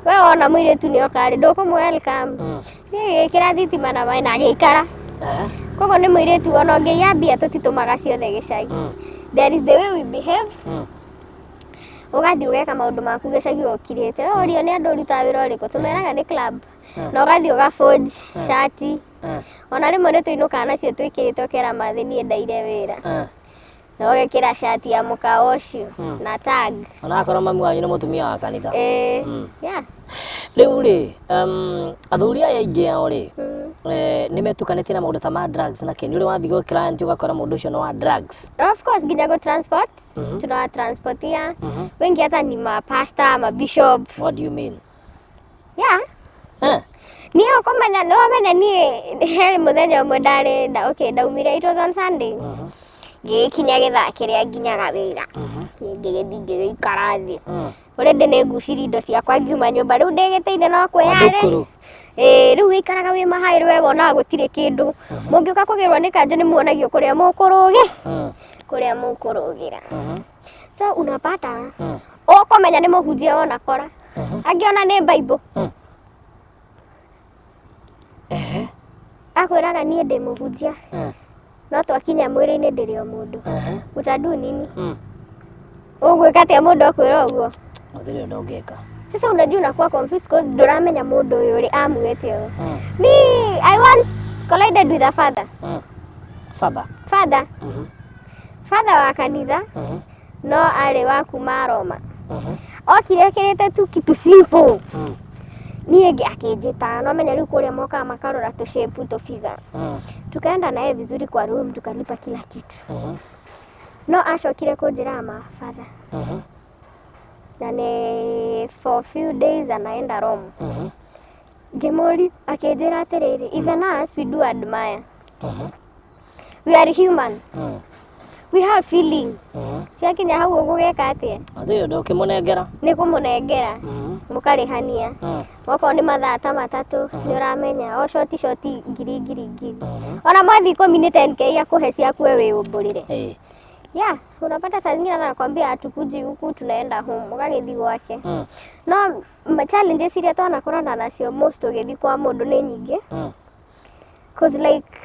We wona mũirĩtu nĩ oka rĩ ndũkũmũ welcome. Nĩ agĩkĩra thitima na maĩ na agĩikara. Koguo nĩ mũirĩtu ona ũngĩiya mbia tũtitũmaga ciothe gĩcagi. There is the way we behave. Ũgathiĩ ũgeka maũndũ maku gĩcagi ũkirĩte. We ũrio nĩ andũ ũrutaga wĩra ũrĩkũ? Tũmeraga nĩ club. Na ũgathiĩ ũgaforge cati. Ona rĩmwe nĩ tũinũkaga nacio twĩkĩrĩte ũkera mathĩ niĩ ndaire wĩra. Na ũgekĩra cati ya mũkawa ũcio na tag. Ona akorwo mami wanyu nĩ mũtumia wa kanitha. Yeah. Rĩu rĩ, athuri aya aingĩ ao rĩ, nĩ metukanĩtie na maũndũ ta ma drugs na kĩ. Nĩ ũrĩ wathiĩ gwĩ client ũgakora mũndũ ũcio nĩ wa drugs? Of course nginya go transport. Tunawatransportia. Wengi hata ni mapasta, mabishop. What do you mean? Yeah. Niĩ ũkũmenya, nĩ wamenya niĩ he mũthenya ũmwe ndarĩ nda, okay, ndaumire, it was on Sunday. Ngĩgĩkinya gĩthaa kĩrĩa nginyaga wĩra. Niĩ ngĩgĩthiĩ ngĩgĩikara thĩ. Already nĩ ngucirie indo ciakwa ngiuma nyũmba, rĩu ndĩ gĩtĩ-inĩ no kwĩyarĩ. Thukuru. Rĩu wĩikaraga wĩ mahaĩrĩ we wonaga gũtirĩ kĩndũ. Mũngĩũka kũgĩrwo nĩ kanjũ nĩ muonagio kũrĩa mũkũrũgĩ. Kũrĩa mũkũrũgĩra. So unapata ũkũmenya nĩ mũhunjia wona kora. Angĩona nĩ Bible. Akwĩraga niĩ ndĩ mũhunjia, no twakinya mwĩrĩ-inĩ ndĩrĩ o mũndũ. Utadu nini? Ũgwĩka atĩa mũndũ akwĩra ũguo? Gũtirĩ ũndũ ũngĩka. Sasa unajua unakuwa confused cause ndũramenya mũndũ ũyũ rĩ amuĩte ũũ. Me, I once collided with a father. Father. Father. Father wa kanitha, no arĩ wa kuma Roma. Okire ekĩrĩte tu kitu simple. Niĩ akĩnjĩta, no menya rĩu kũrĩa mokaga makarora tũ shape tũ figure. Tukaenda naye vizuri kwa room, tukalipa kila kitu. No acokire kũnjĩra ama father. Na nĩ for few days anaenda Rome. Ngĩmũri akĩnjĩra atĩrĩrĩ, even us we do admire. We are human. We have feeling. Ciakinya hau ũgũgeka atĩa? Gũtirĩ ũndũ ũkĩmũnengera. Nĩ kũmũnengera. Mũkarĩhania. Okorwo nĩ mathaa ta 3 nĩ ũramenya o shoti shoti ngiri ngiri ngiri. Ona mwathi 10 nĩ 10K akũhe ciaku we wĩũmbũrĩre. Yeah, unapata saa zingine anakwambia hatukuji huku tunaenda home, ũgagĩthiĩ gwake. No challenges iria twanakorana nacio most ũgĩthiĩ kwa mũndũ nĩ nyingĩ. Cause like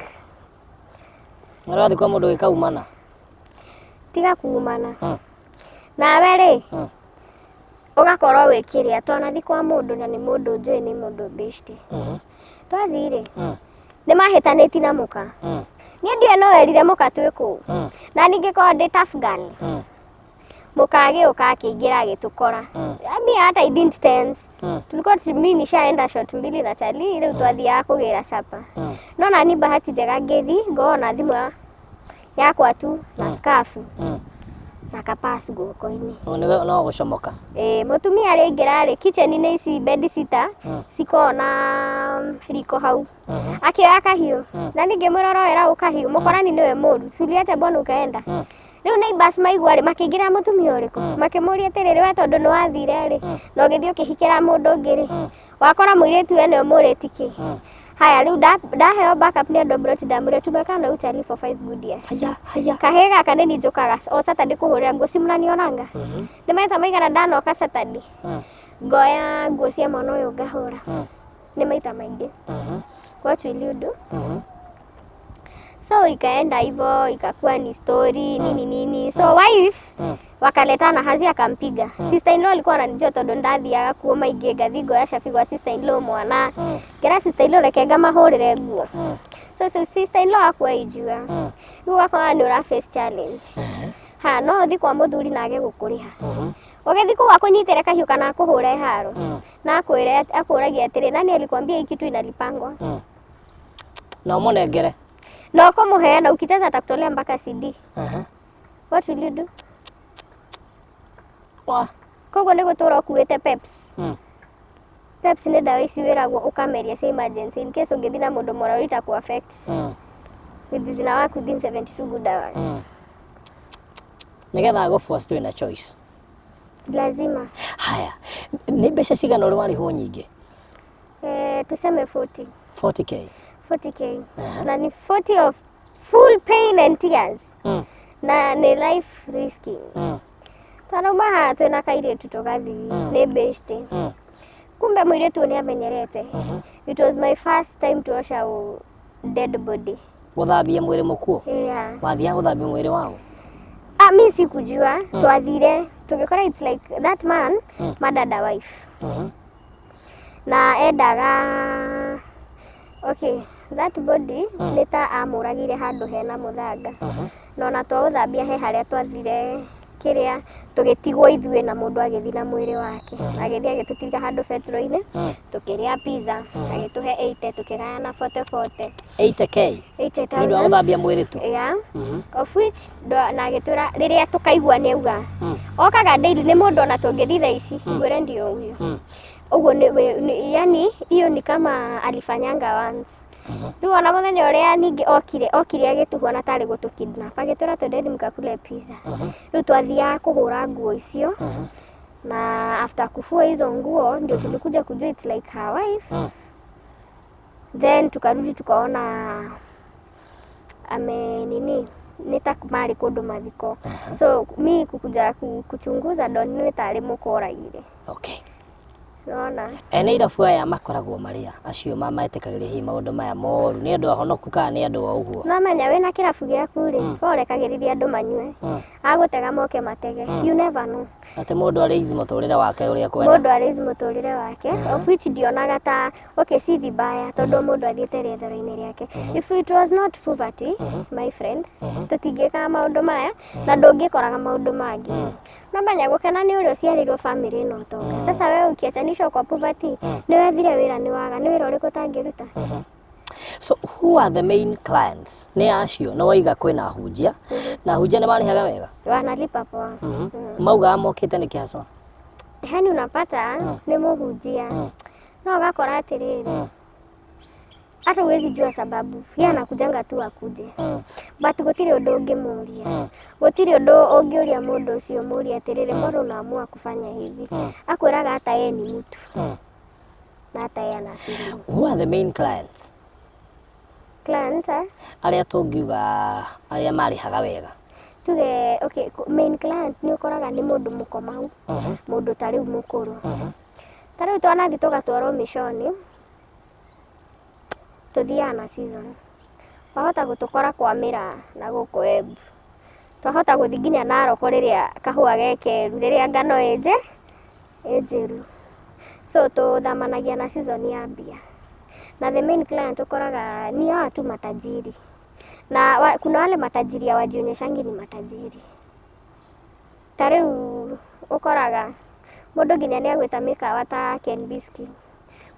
Ũrathiĩ kwa mũndũ gĩkaumana. Tiga kumana. Nawe rĩ, ũgakorwo wĩ kĩrĩa, twanathi kwa mũndũ na nĩ mũndũ njũĩ nĩ mũndũ beshte. Twathiĩ rĩ, nĩ mahĩtanĩtie na mũka. Niĩ ndiũĩ no erire mũka twĩ kũu. Na ningĩ korwo ndĩ tough girl. Mũka agĩũka akĩingĩra agĩtũkora. Mi hata I didn't tense. Tulikuwa mi nishaenda shot 2 na chali, rĩu twathiaga kũgĩra supper. No nani bahati njega ngĩthiĩ, ngona thimũ yakwa tu na scarf. Na kapas guoko-inĩ. Ũguo nĩwe no gũcomoka. Ĩĩ, mũtumia arĩingĩra rĩ, kitchen-inĩ ici bed sita, cikoragwo na riko hau. Akĩoya kahiũ. Na ningĩ ngĩmwĩra ũroera ũ kahiũ, mũkorani nĩwe mũru. Suliacha mbona ukaenda. Rĩu neighbors maigua rĩ, makĩingĩra mũtumia ũrĩkũ? Makĩmũria atĩrĩrĩ, we tondũ nĩ wathire rĩ, na ũgĩthiĩ ũkĩhikĩra mũndũ ũngĩ rĩ, wakora mũirĩtu we nĩwe mũrĩti kĩ? Haya, rĩu ndaheo backup nĩ andũ a Broti, ndamwĩra tumekaa na utalii for 5 good years. Haya, haya. Kahĩĩ gaka nĩ niĩ njũkaga o Saturday kũhũrĩra nguo, si mnanionanga? Nĩ maita maigana ndanoka Saturday? Ngoya nguo cia mwana ũyũ ngahũra. Nĩ maita maingĩ. What will you do? So ikaenda hivyo, ikakuwa ni story nini nini. So wife wakaletana, hazi akampiga. Sister in law alikuwa ananijua tondũ ndathiaga kuo maingĩ, ngathiĩ ngoya cabi gwa sister in law mwana. Ngĩra sister in law reke ngamahũrĩre nguo. So sister in law hakuwaijua. Rĩu ũgakora nĩ ũra face challenge. Ha, no ũthiĩ kwa mũthuri na age gũkũrĩha. Ũgĩthiĩ kũu akũnyitĩre kahiũ kana akũhũre haro. Na akwĩre, akũragia atĩrĩ, nani alikwambia hii kitu inalipangwa? Na ũmũnengere. Na ũkũmũhe na ukicheza atakutolea mpaka CD. What will you do? Wa. Koguo nĩ gũtũra ũkuĩte Peps. Peps nĩ ndawa ici wĩragwo ũkameria cia emergency in case ũngĩthiĩ na mũndũ mũrwaru itaku affect. With zina waku within 72 good hours. Nĩgetha agũ force twĩ na choice. Lazima. Haya, nĩ mbeca cigana ũrĩ warĩhwo nyingĩ? Tuseme 40. 40K. 40K. Na ni 40 of full pain and tears. Na ni life risking. Twanauma haha twĩna kairĩtu tũgathiĩ, nĩ beshte. Kumbe mũirĩtu ũyũ nĩ amenyerete. It was my first time to wash a dead body. Gũthambia mwĩrĩ mũkuũ? Yeah. Wathiaga gũthambia mwĩrĩ waũ? Mi sikujua. Twathire tũgĩkora it's like that man murdered a wife. Na endaga, okay, that body nĩ ta amũragire handũ hena mũthanga. Na ona twaũthambia he harĩa twathire kĩrĩa tũgĩtigwo ithuĩ na mũndũ agĩthiĩ na mwĩrĩ wake. Agĩthiĩ agĩtũtiga handũ betro-inĩ, tũkĩrĩa pizza, agĩtũhe 80, tũkĩgayana forty forty. 80K? Eighty Nĩ ũndũ wa thousand. gũthambia mwĩrĩ tu? Yeah. Of which, na agĩtwĩra rĩrĩa tũkaigua nĩ auga. Okaga daily nĩ mũndũ ona tũngĩthiĩ thaa ici, ngwĩre ndio huyo. Ũguo nĩ, we, nĩ, yani hiyo ni kama alifanyanga once. Rĩu ona mũthenya ũrĩa ningĩ okire, okire agĩtũhuana tarĩ gũtũ kidnap. Agĩtwĩra twendeni mkakule pizza. Rĩu twathiaga kũhũra nguo icio. Na after kufua hizo nguo ndio tulikuja kujua it's like her wife. Then tukarudi tukaona ame nini nĩ ta marĩ kũndũ mathiko. So mi kukuja kuchunguza ndonire nĩ tarĩ mũkoragire. Nona. Ene irabu aya makoragwo marĩa acio mametĩkagĩria hihi maũndũ maya moru nĩ andũ ahonoku kana nĩ andũ o ũguo? No menya wĩna kĩrabu gĩaku rĩ, we ũrekagĩrĩria andũ manyue. Agũtega moke matege. You never know. Atĩ mũndũ arĩ mũtũrĩre wake ũrĩa kwenda. Mũndũ arĩ mũtũrĩre wake, of which ndionaga ta okay si vibaya tondũ mũndũ athiĩte rĩethero-inĩ rĩake. If it was not poverty, my friend, tũtingĩkaga maũndũ maya na ndũngĩkoraga maũndũ mangĩ. No menya gũkena nĩ ũrĩa ũciarĩirwo family ĩno ũtonga. Sasa wewe ukiachanishwa kwa poverty, nĩ wethire wĩra nĩ waga, nĩ wĩra ũrĩkũ ũtangĩruta? So who are the main clients? Nĩ acio na waiga kwĩna ahunjia na ahunjia nĩ marĩhaga wega. Wanalipa poa. Maugaga mokĩte nĩkĩ haswa? Yani unapata nĩ mũhunjia no ũgakora atĩrĩrĩ, hata huwezi jua sababu ye anakujanga tu akuje, but gũtirĩ ũndũ ũngĩmũria, gũtirĩ ũndũ ũngĩũria mũndũ ũcio mũrie atĩrĩrĩ, mbona unaamua kufanya hivi? Akwĩraga hata yeye ni mtu na hata yeye ana feeling. Who are the main clients? Client, eh? Arĩa tũngiuga arĩa marĩhaga wega. Tuge okay, main client nĩ ũkoraga nĩ mũndũ mũkomau, mũndũ ta rĩu mũkũrũ. Ta rĩu twanathi tũgatwarwo mĩconi, tũthiaga na season. Wahota gũtũkora kwa mĩraa na gũkũ Embu, twahota gũthiĩ nginya Narok rĩrĩa kahũa ge keru, rĩrĩa ngano ĩnje ĩ njĩru. So tũthamanagia na season ya mbia, na the main client ũkoraga ni hawa tu matajiri, na kuna wale matajiri hawajionyeshangi ni matajiri. Ta rĩu ũkoraga mũndũ nginya nĩ agwĩta mĩkawa ta Kenbiski,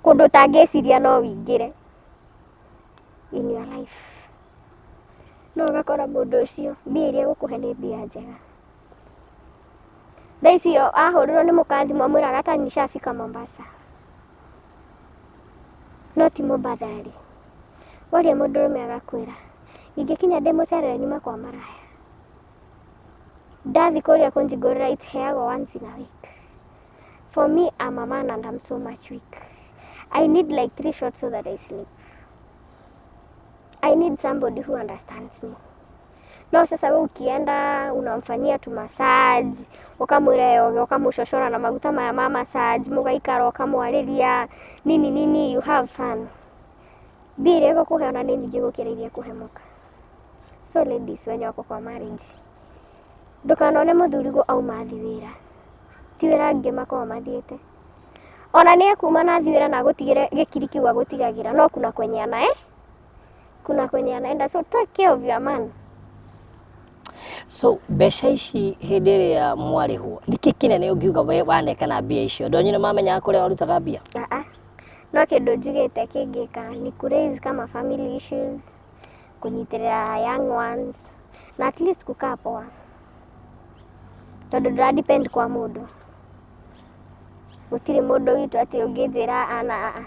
kũndũ ũtangĩciria no wĩingĩre in your life, no ũgakora mũndũ ũcio mbia iria egũkũhe nĩ mbia njega. Thaa icio ahũrĩrwo nĩ mũkathimũ amwĩraga hata nishafika Mombasa, no ti Mombatha rĩ. Waria mũndũrũme agakwĩra ingĩkinya ndĩ mũcerere nyuma kwa maraya, ndathi kũrĩa kũnjingũrĩra iteheagwo once in a week. For me, I'm a man and I'm so much weak. I need like three shots so that I sleep. I need somebody who understands me. No sasa we ukienda unamfanyia tu massage, ukamwĩra yoge, ũkamũcocora na maguta maya ma massage, mũgaikara ũkamwarĩria nini nini, you have fun. Mbia iria ĩgũkũhe ona nĩ nyingĩ gũkĩra iria ĩkũhe. So ladies wenye wako kwa marriage, ndũkanone mũthuriguo auma athi wĩra, ti wĩra angĩ makoragwo mathiĩte. Ona nĩ ekuma na athi wĩra na agũtigĩre gĩkiri kĩu agũtigagĩra, no kuna kwenye anae kuna kwenye anaenda. So take care of your man. So mbeca ici hĩndĩ ĩrĩa mwarĩhwo nĩkĩ kĩnene ũngiuga we waneka na mbia icio? Andũ anyu nĩ mamenyaga kũrĩa warutaga mbia? Aa, no kĩndũ njugĩte kĩngĩka ni kuraise kama family issues, kũnyitĩrĩra young ones na at least kukaa poa, tondũ ndũra depend kwa mũndũ, gũtirĩ mũndũ witũ atĩ ũngĩnjĩra ana aa.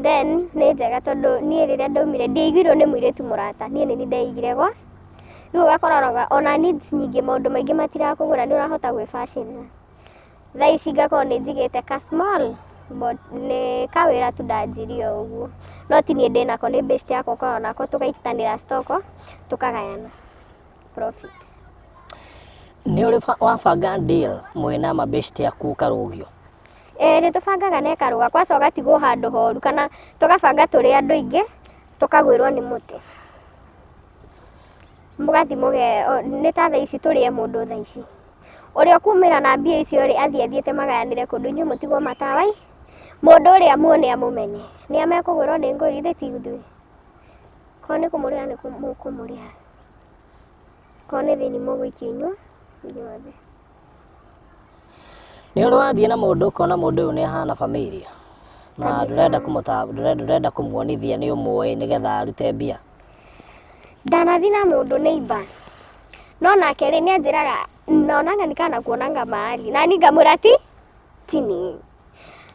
Then nĩ njega tondũ niĩ rĩrĩa ndaumire ndiaiguirwo nĩ mũirĩtu mũrata, niĩ nĩ niĩ ndeigire gwa rĩu ũgakora ona needs nyingĩ, maũndũ maingĩ matirakũgũra, nĩ ũrahota gwĩbacĩrĩra. Thaa ici ngakorwo nĩ njigĩte ka small but nĩ kawĩra tu ndanjirie o ũguo, no ti niĩ ndĩnako, nĩ best yakwa ũkoragwo nako, tũgaitanĩra stock tũkagayana profit. Nĩ ũrĩ wabanga deal mwĩna mabeshte aku karũgio? Ĩĩ, nĩ tũbangaga na ĩkarũga kwaca ũgatigwo handũ horu, kana tũgabanga tũrĩ andũ aingĩ tũkagwĩrwo nĩ mũtĩ, mũgathi mũge nĩ ta thaa ici tũrĩe mũndũ thaa ici ũrĩa ũkumĩra na mbia icio rĩ, athiĩ athiĩte magayanĩre kũndũ, inyuĩ mũtigwo matawai, mũndũ ũrĩa muone amũmenye nĩ amekũgwĩrwo nĩ ngũi, ithe ti ithuĩ. Korwo nĩ kũmũrĩha nĩ mũkũmũrĩha, korwo nĩ thĩinĩ mũgũikio inyuĩ inyuothe. Nĩ ũrĩ wathiĩ na mũndũ ũkona mũndũ ũyũ nĩ ahana familia na Kabisa. ndũrenda kũmũta ndũrenda kũmuonithia nĩ ũmũĩ nĩgetha arute mbia? Ndanathi na mũndũ neighbor, no nake rĩ, nĩ anjĩraga naonanga nikana kuonanga mahali, na ni ngamwĩra ti niĩ,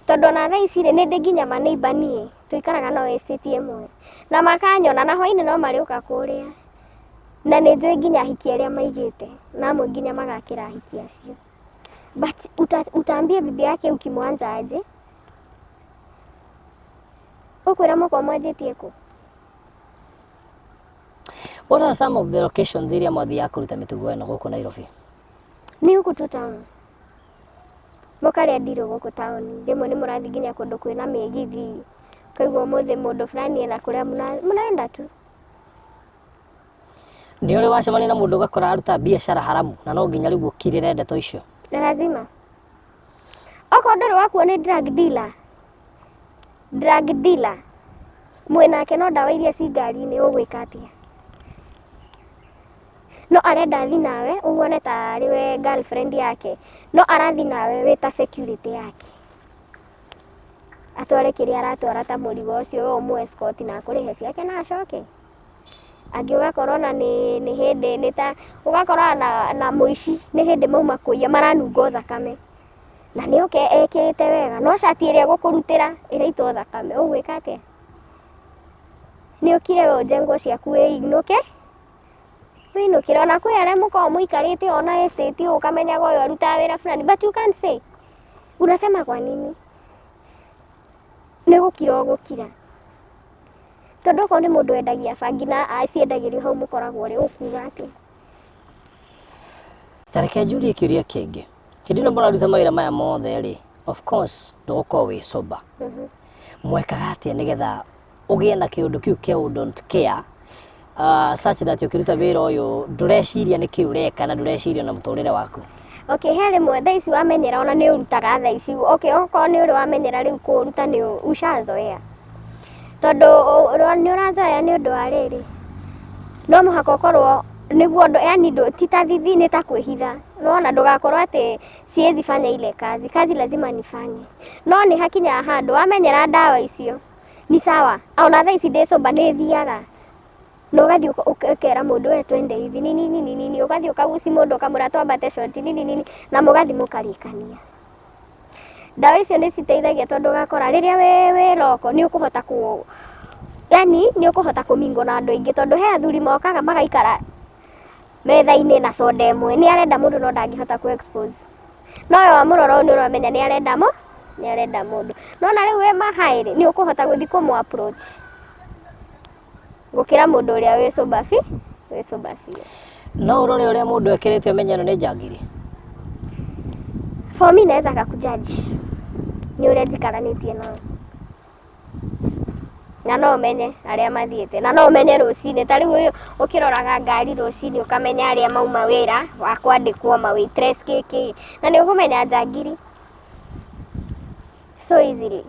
tondũ ona thaa ici rĩ, nĩ ndĩ nginya maneighbor niĩ tũikaraga no estate ĩmwe na makanyona na hwainĩ no marĩũka kũrĩa, na nĩ njũĩ nginya ahiki arĩa maigĩte na amwe nginya magakĩra ahiki acio, but utaambia bibi yake ukimwanza aje? Ũkwĩra mũkwa mwanjĩtie kũ? What are some of the locations iria mwathiaga kũruta mĩtugo ĩno gũkũ Nairobi? Nĩ gũkũ tu town. Mũkarĩa ndirũ gũkũ taũni, rĩmwe nĩ mũrathiĩ nginya kũndũ kwĩna mĩgithi, ũkaigua ũmũthĩ mũndũ fulani ena kũrĩa mũnaenda tu. Nĩ ũrĩ wacemania na mũndũ ũgakora aruta biacara haramu na no nginya rĩu ũkirĩre ndeto icio? Nĩ lazima. Okorwo ndũrĩ wakuo nĩ drug dealer, drug dealer mwĩnake no ndawa iria ci ngari-inĩ ũgwĩka atĩa? No arenda athi nawe ũmuone tarĩ we girlfriend yake, no arathi nawe wĩ ta security yake. Atware kĩrĩa aratwara ta mũrigo ũcio we ũmũ escort na akũrĩhe ciake na acoke. Angĩ ũgakora ona nĩ nĩ hĩndĩ nĩ ta ũgakora na, na mũici nĩ hĩndĩ mauma kũiya maranunga o thakame na nĩ oke ekĩrĩte wega no cati ĩrĩa egũkũrutĩra ĩraitwo thakame ũgwĩka atĩa? Nĩ ũkire we ũnje nguo ciaku wĩinũke wĩinũkĩre ona kwĩ arĩa mũkoragwo mũikarĩte ona estate ũũ ũkamenyaga ũyũ arutaga wĩra fulani but you can't say unasema kwa nini nĩ gũkira ũgũkira tondũ okorwo nĩ mũndũ wendagia bangi na aciendagĩrio hau mũkoragwo rĩ ũkuga atĩa? Ta reke njũrie kĩũria kĩngĩ. Hĩndĩ ĩno mũraruta mawĩra maya mothe rĩ, of course ndũgũkorwo wĩ sober. Mwekaga atĩa nĩgetha ũgĩe na kĩũndũ kĩu kĩa you don't care such that ũkĩruta wĩra ũyũ ndũreciria nĩkĩ ũreka na ndũreciria na mũtũrĩre waku? Okay, he rĩmwe thaa ici wamenyera ona nĩ ũrutaga thaa ici. Okay, okorwo nĩ ũrĩ wamenyera rĩu kũũruta nĩ ushazoea. Tondũ nĩ ũrazoea nĩ ũndũ wa rĩrĩ, no mũhaka ũkorwo nĩguo ũndũ yani ndũ ti ta thithi nĩ ta kwĩhitha. Nĩwona ndũgakorwo atĩ siwezi fanya ile kazi, kazi lazima nifanye. No nĩ hakinyaga handũ wamenyera ndawa icio ni sawa. Ona thaa ici ndĩ sober nĩ thiaga na ũgathiĩ ũkera mũndũ we twende hivi nini nini nini, ũgathiĩ ũkaguci mũndũ ũkamwĩra twambate shoti nini nini, na mũgathiĩ mũkarĩkania. Ndawa icio nĩ citeithagia tondũ ũgakora rĩrĩa wĩ wĩ roko nĩ ũkũhota kũ yani nĩ ũkũhota kũmingo na andũ aingĩ tondũ he athuri mokaga magaikara metha-inĩ na soda ĩmwe, nĩ arenda mũndũ no ndangĩhota kũ expose. No we wamũrora ũũ nĩ ũramenya nĩ arenda mũ nĩ arenda mũndũ. No na rĩu wĩ mahaĩ rĩ, nĩ ũkũhota gũthiĩ kũmũ approach gũkĩra mũndũ ũrĩa wĩ sober fi wĩ sober biũ. No ũrore ũrĩa mũndũ ekĩrĩte ũmenye ĩno nĩ njangiri? For me naweza kakujudge nĩ ũrĩa njikaranĩtie nao na no menye arĩa mathiĩte na no menye rũcinĩ ta rĩu ũyũ ũkĩroraga ngari rũcinĩ ũkamenya arĩa mauma wĩra wa kwandĩkwo ma waitress kĩkĩ na nĩ ũkũmenya njangiri so easily.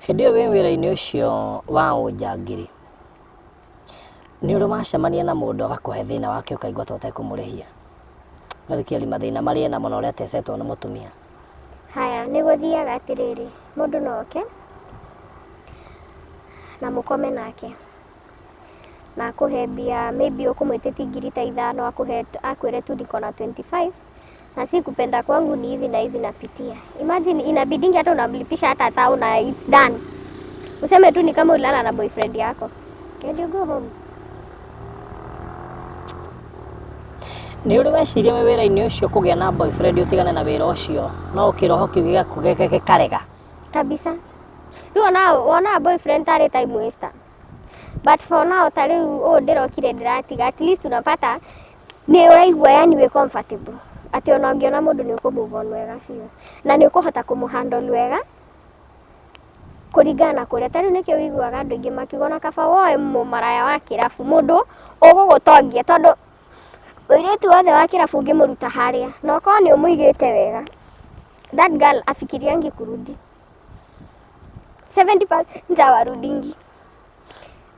Hĩndĩ ĩyo wĩ wĩra-inĩ ũcio wa ũnjangiri, nĩ ũrĩ wacemania na mũndũ agakũhe thĩna wake ũkaigua ta ũtekũmũrĩhia? Ũgathikĩrĩria mathĩna marĩa enamo na ũrĩa atecetwo nĩ mũtumia. Haya, nĩ gũthiaga atĩrĩrĩ, mũndũ no oke na mũkome nake na akũhe mbia maybe ũkũmwĩtĩtie ngiri ta ithano akũhe akwĩre tu niko na 25 na si kupenda kwangu ni hivi na hivi napitia. Imagine inabidingi hata unamlipisha hata tao na it's done. Useme tu ni kama ulilala na boyfriend yako. And you go home. Nĩ ũrĩ weciria wĩ wĩra-inĩ ũcio kũgĩa na boyfriend ũtigane na wĩra ũcio no kĩroho kĩu gĩkarega? Kabisa. Rĩu ona wona boyfriend tarĩ time waster. But for now ta rĩu ũũ ndĩrokire ndĩratiga at least unapata nĩ ũraigua yani wĩ comfortable atĩ ona ũngĩona mũndũ nĩ ũkũ move on wega biũ na nĩ ũkũhota kũmũ handle wega kũringana na kũrĩa ta rĩu nĩkĩo ũiguaga andũ aingĩ makiuga ona kaba woe mũmaraya wa kĩrabu mũndũ ũgũgũtongia tondũ mũirĩtu wothe wa kĩrabu ũngĩmũruta harĩa na ũkorwo nĩ ũmũigĩte wega that girl afikiriangi kurudi 70% hawarudingi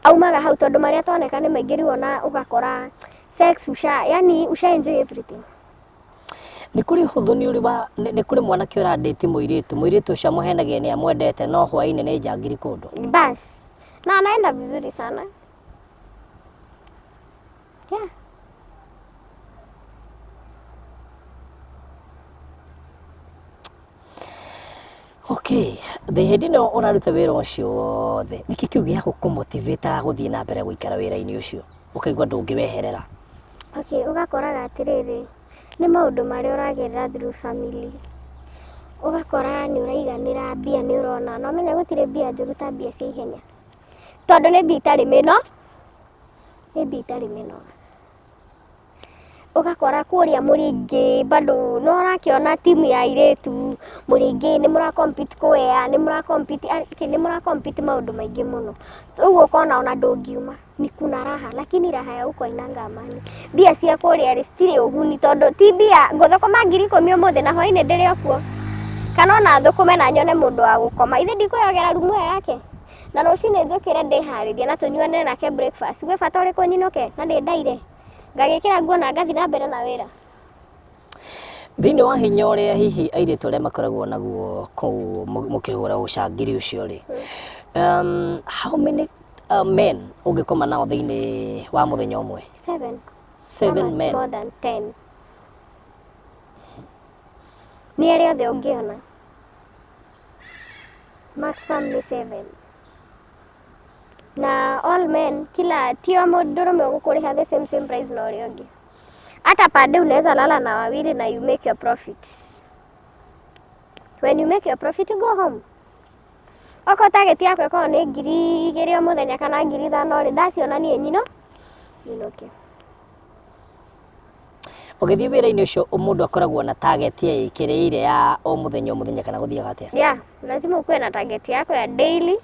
aumaga hau tondũ marĩa toneka nĩ maingĩ rĩu ona ũgakora sex usha yani usha enjoy everything. Nĩ kũrĩ ũhũthũ nĩ ũrĩ wa nĩ kũrĩ mwanake ũrandĩti mũirĩtu mũirĩtu ũcio amũhenagia nĩ amwendete no hwaĩ-inĩ nĩ njangiri kũndũ. Bas na anaenda vizuri sana yeah. Okay, thĩ hĩndĩ ĩno ũraruta wĩra ũcio wothe nĩkĩ kĩu gĩa gũkũmotivate gũthiĩ na mbere gũikara wĩra-inĩ ũcio ũkaigua ndũngĩweherera? Okay, ũgakoraga atĩrĩrĩ nĩ maũndũ marĩa ũragerera through family ũgakora nĩ ũraiganĩra mbia nĩ ũrona na ũmenye gũtirĩ mbia njũru ta mbia cia ihenya tondũ nĩ mbia itarĩ mĩno nĩ mbia itarĩ mĩnoga. Ũgakora kũrĩa mũrĩ aingĩ bado no ũrakĩona timu ya airĩtu mũrĩ aingĩ nĩ mũra compete kũea, nĩ mũra compete nĩ mũra compete maũndũ maingĩ mũno. Ũguo ũkona ona ndũngiuma ni kuna raha lakini raha ya huko hainanga amani. Mbia cia kũrĩa rĩ citirĩ ũguni tondũ ti mbia ngũthũkũma 10,000 ũmũthĩ na hwainĩ ndĩrĩ o kuo. Kana ona thũkũme na nyone mũndũ wa gũkoma, ithe ndikwĩyogera rumu ĩyo yake? Na rũcinĩ njũkĩre ndĩharĩrie na tũnyuanĩre nake breakfast. Gwĩ bata ũrĩkũ nyinũke na ndĩ ndaire? Ngagĩkĩra nguo na ngathiĩ na mbere na wĩra. Thĩinĩ wa hinya ũrĩa hihi airĩtu arĩa makoragwo naguo kũu mũkĩhũra ũcangiri ũcio rĩ, how many men ũngĩkoma nao thĩinĩ wa mũthenya ũmwe? Seven. Seven Ama men. More than 10. Nĩ arĩa othe ũngĩona. Maximum nĩ seven. Na all men, kila ti o mũndũrũme ũgũkũrĩha the same same price na ũrĩa ũngĩ. Hata per day unaweza lala na wawili na you make your profit. When you make your profit, you go home. Okorwo target yaku ĩkoragwo nĩ 2,000 o mũthenya kana 5,000 rĩ, ndaciona niĩ nyino nyinũke. Ũgĩthiĩ wĩra-inĩ ũcio mũndũ akoragwo na target ĩkĩrĩire ya o mũthenya o mũthenya kana gũthiaga atĩa? Yeah, lazima ukuwe na target yako ya daily,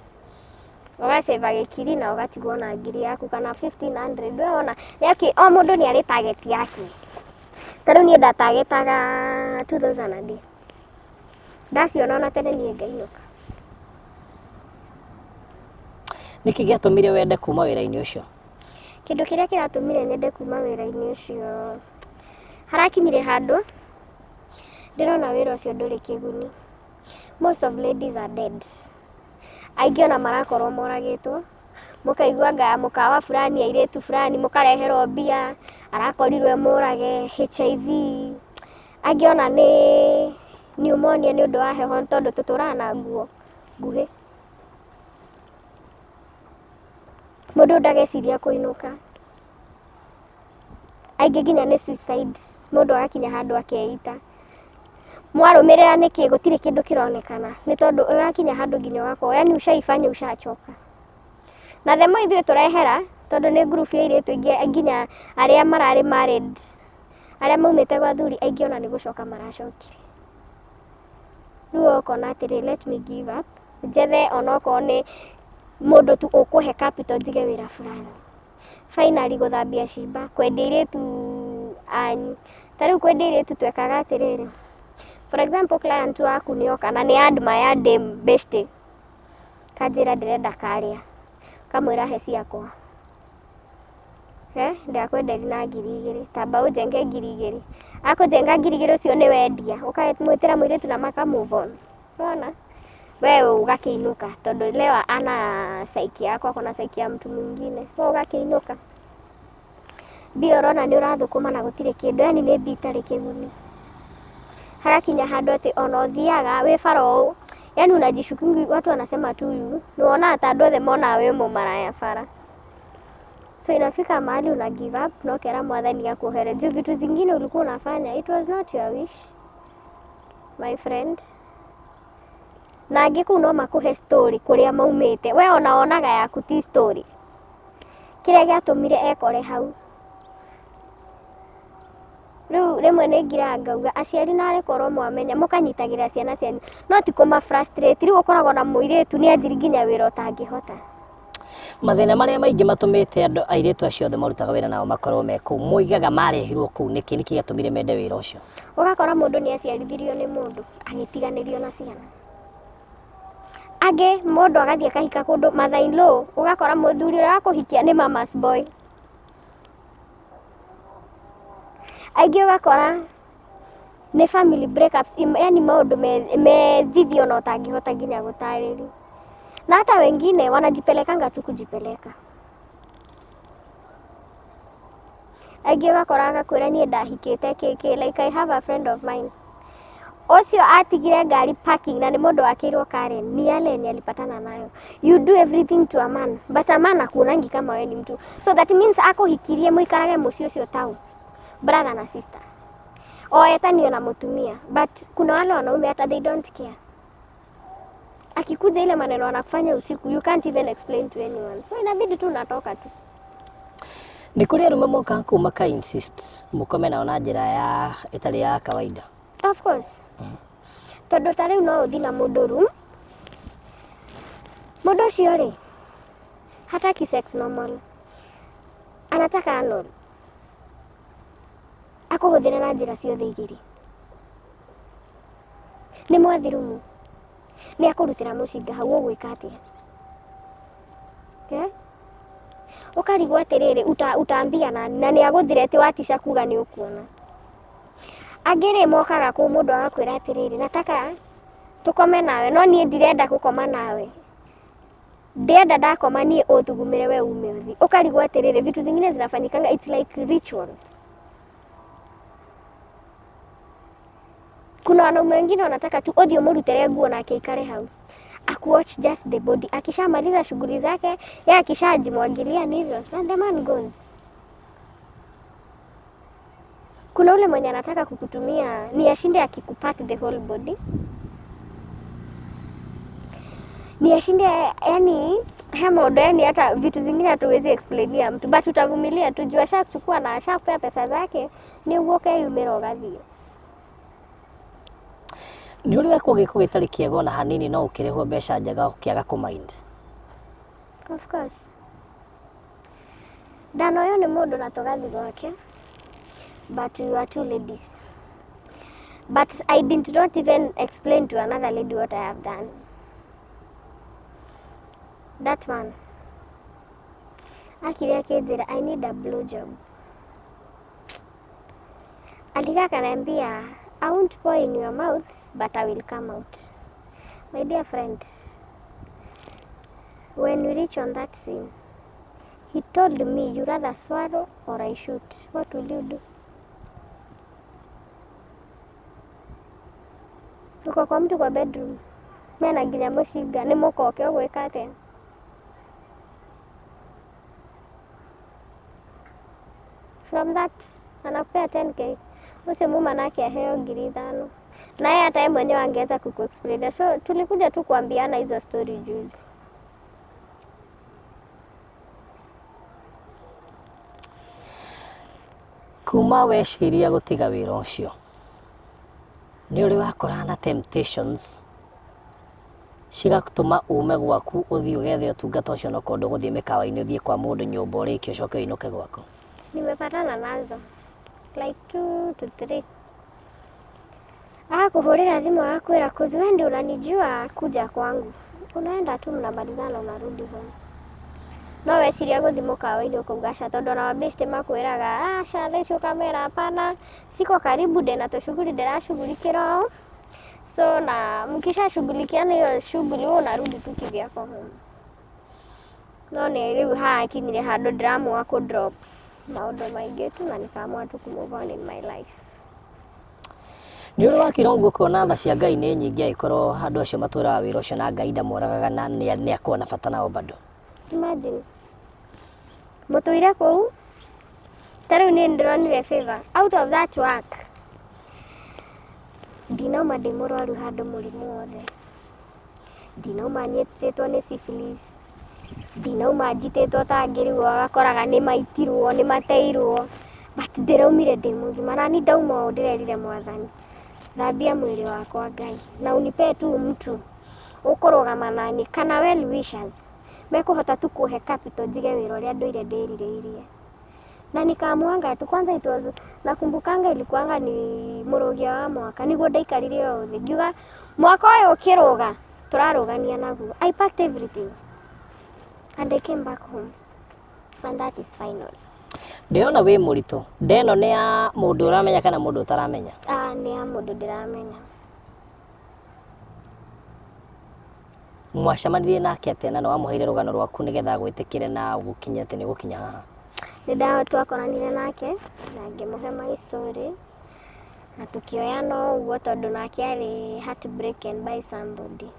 ũgacĩva gĩkiri na ũgatigwo na ngiri yaku kana 1500 we wona nĩ o mũndũ nĩ arĩ target yake. Ta rĩu niĩ ndatagetaga 2000 a day, ndaciona ona tene niĩ ngainũka. Nĩkĩ gĩatũmire wende kuma wĩra-inĩ ũcio? Kĩndũ kĩrĩa kĩratũmire nyende kuma wĩra-inĩ ũcio, harakinyire handũ ndĩrona wĩra ũcio ndũrĩ kĩguni. Most of ladies are dead, aingĩ ona marakorwo moragĩtwo, mũkaigua anga mũkawa fulani airĩtu fulani mũkareherwo mbia arakorirwo e mũrage HIV, angĩ ona nĩ pneumonia nĩ ũndũ wa heho tondũ tũtũraga na nguo nguhĩ. Mũndũ ndageciria kũinũka, aingĩ nginya nĩ suicide, mũndũ agakinya handũ akeita. Mwarũmĩrĩra nĩkĩ gũtirĩ kĩndũ kĩronekana nĩ tondũ ũrakinya handũ nginya ũgakorwo yani ushaifanya ushachoka. Na the more ithuĩ tũrehera tondũ nĩ group ya airĩtu aingĩ nginya arĩa mararĩ married, arĩa maumĩte gwa athuri aingĩ ona nĩ gũcoka maracokire. Rĩu ũkona atĩrĩ, let me give up, njethe onokorwo nĩ mũndũ tu ũkũhe capital njige wĩra fulani. Finally gũthambia cimba, kwendia airĩtu anyu. Ta rĩu kwendia airĩtu twekaga atĩrĩrĩ, for example client waku nĩ oka na nĩ admire dame beshte, kanjĩra ndĩrenda karĩa, kamwĩra he ciakwa, ndĩrakwenderia na 2,000, tamba ũnjenge 2,000. Akũnjenga 2,000 ũcio nĩ wendia, ũkamwĩtĩra mũirĩtu na maka move on. Unaona? Wewe ũgakĩinũka tondũ leo ana psyche yako, akona psyche ya mtu mwingine, wewe ũgakĩinũka. Mbia ũrona nĩ ũrathũkũma na gũtirĩ kĩndũ, yani nĩ mbia itarĩ kĩguni. Hagakinya handũ atĩ ona ũthiaga wĩ bara ũũ, yani unajishukungi, watu wanasema tu huyu, nĩ wonaga ta andũ othe monaga wĩ mũmaraya bara. So inafika mahali una give up na ũkera mwathani akuohere juu vitu zingine ulikuwa unafanya it was not your wish my friend. Na angĩ kũu no makũhe story kũrĩa maumĩte, we ona wonaga yaku ti story, kĩrĩa gĩatũmire ekore hau. Rĩu rĩmwe nĩ ngiraga ngauga aciari narĩ korwo mwamenya mũkanyitagĩrĩra ciana cianyu, no ti kũma frustrate. Rĩu ũkoragwo na mũirĩtu nĩ anjiri nginya wĩra ũtangĩhota. Mathĩna marĩa maingĩ matũmĩte andũ airĩtu acio othe marutaga wĩra nao makorwo me kũu, moigaga marehirwo kũu nĩkĩ? Nĩkĩ gĩatũmire mende wĩra ũcio? Ũgakora mũndũ nĩ aciarithirio nĩ mũndũ agĩtiganĩrio na ciana. Angĩ mũndũ agathiĩ akahika kũndũ mother in law, ũgakora mũthuri ũrĩa wakũhikia nĩ mama's boy. Aingĩ ũgakora nĩ family breakups, yani maũndũ me thithi ona ũtangĩhota nginya gũtarĩria. Na hata wengine wanajipelekanga tu kujipeleka. Aingĩ ũgakora agakwĩra niĩ ndahikĩte kĩkĩ, like I have a friend of mine ũcio atigire ngari parking na nĩ mũndũ wakĩirwo Karen, ni yale yenye alipatana nayo. You do everything to a man but a man akuonangi kama we ni mtu, so that means akũhikirie mũikarage mũciĩ ũcio tau brother na sister o etanio na mũtumia, but kuna wale wanaume hata they don't care. Akikuja ile maneno anakufanya usiku, you can't even explain to anyone, so inabidi tu unatoka tu. Nĩ kũrĩ arũme mokaga kũu maka insist mũkome nao na njĩra ya ĩtarĩ ya kawaida. Of course. Tondũ ta rĩu no ũthiĩ na mũndũ room, mũndũ ũcio rĩ hataki sex normal, anataka anal, akũhũthĩra na njĩra ciothe igĩrĩ. Nĩ mwathi rumu, nĩ akũrutĩra mũcinga hau, ũgwĩka atĩa? Eh? Ũkarigwo atĩrĩrĩ, utaambia nani? Na nĩ agũthire atĩ watica kuga nĩ ũkuona. Angĩ rĩ mokaga kũu mũndũ agakwĩra atĩrĩrĩ, nataka tũkome nawe, no niĩ ndirenda gũkoma nawe, ndĩrenda ndakoma niĩ ũthugumĩre we ume ũthi. Ũkarigwo atĩrĩrĩ, vitu zingine zinafanyikanga, it's like rituals. Kuna wanaume wengine wanataka tu ũthiĩ ũmũrutĩre nguo nake aikare hau akuwatch just the body, akishamaliza shughuli zake yeye akishajimwagilia ni hivyo, and the man goes. Kuna ule mwenye anataka kukutumia ni ashinde akikupat the whole body, ni ashinde, yani haya maũndũ, yani hata vitu zingine hatuwezi explainia mtu, but utavumilia tu juu ashakuchukua na ashakupea pesa zake, nĩ ũguo ũkeyumĩra ũgathiĩ. Nĩ ũrĩ wekwo gĩko gĩtarĩ kĩega ona hanini no ũkĩrĩhwo mbeca njega ũkĩaga kũmind? Of course. Ndanoywo nĩ mũndũ na tũgathi gwake, but we were two ladies. But I did not even explain to another lady what I have done. That man akire akĩnjĩra, "I need a blow job." Alikaa akaniambia, "I won't pour in your mouth, but I will come out." My dear friend, when we reach on that scene, he told me, "You rather swallow or I shoot." What will you do? Uko kwa mtu kwa bedroom, mena nginya mũcinga nĩ mũkoke, ũgwĩka atĩa? From that anakupea 10K, ucio muma nake aheo 5,000, na yeye hata yeye mwenyewe angeweza kukuexplain. So tulikuja tu kuambiana hizo story juzi. Kuma weciria gũtiga wĩra ũcio, nĩ ũrĩ wakorana na temptations cigatũma ume gwaku ũthiĩ ũgethe ũtungata ũcio, no korwo ndũgũthiĩ mĩkawa-inĩ, ũthiĩ kwa mũndũ nyũmba ũrĩkie ũcoke ũinũke gwaku? Nimepatana nazo like two to three. Akakuhũrĩra thimũ agakwĩra, "Cause wewe ndio unanijua, kuja kwangu." Unaenda tu, mnamalizana, unarudi home. No weciria gũthiĩ mũkawa-inĩ ũkauga aca, tondũ ona mabeshte makwĩraga aca, thaa ici ũkamera hapana, siko karibu, ndĩna tũshughuli ndĩrashughulikĩra ũũ. So na mkishashughulikiana hiyo shughuli, wewe unarudi tu kivyako home. No nĩ rĩu hakinyire handũ ndĩramua kũ drop maũndũ maingĩ tu na nikaamua tu ku move on in my life. Nĩ ũrĩ wakira ũguo ũkona tha cia Ngai nĩ nyingĩ, angĩkorwo andũ acio matwĩraga wĩra ũcio na Ngai ndamoragaga na nĩ akoragwo na bata nao bado? Imagine mũtũire kũu, ta rĩu niĩ ndĩronire favor out of that work. Ndinauma ndĩ mũrwaru handũ mũrimũ wothe, ndinauma nyitĩtwo nĩ syphilis, ndinauma njitĩtwo ta angĩ rĩu ũgakoraga nĩ maitirwo, nĩ mateirwo, but ndĩraumire ndĩ mũgima. Na ni ndauma ũũ ndĩrerire Mwathani, thambia mwĩrĩ wakwa Ngai, na unipee tu mtu ũkũrũgama nani kana well wishers mekũhota tu kũhe capital njige wĩra ũrĩa ndũire ndĩrirĩirie. Na nikamuanga tu. Kwanza it was, nakumbukanga ilikuanga ni mũrũgia wa mwaka niguo ndaikarire o thĩ ngiuga mwaka ũyũ ũkĩrũga tũrarũgania naguo. I packed everything and I came back home, and that is final. Ndĩrona wĩ mũritũ, ndeno nĩ ya mũndũ ũramenya kana mũndũ ũtaramenya? Ah, nĩ ya mũndũ ndĩramenya. Mwacemanirie nake atĩa, na nĩ wamũheire rũgano rwaku nĩgetha agwĩtĩkĩre na gũkinya atĩ nĩ gũkinya haha? Nĩ nda twakoranire nake na ngĩmũhe my story na tũkĩoyana o ũguo, tondũ nake arĩ heartbroken by somebody,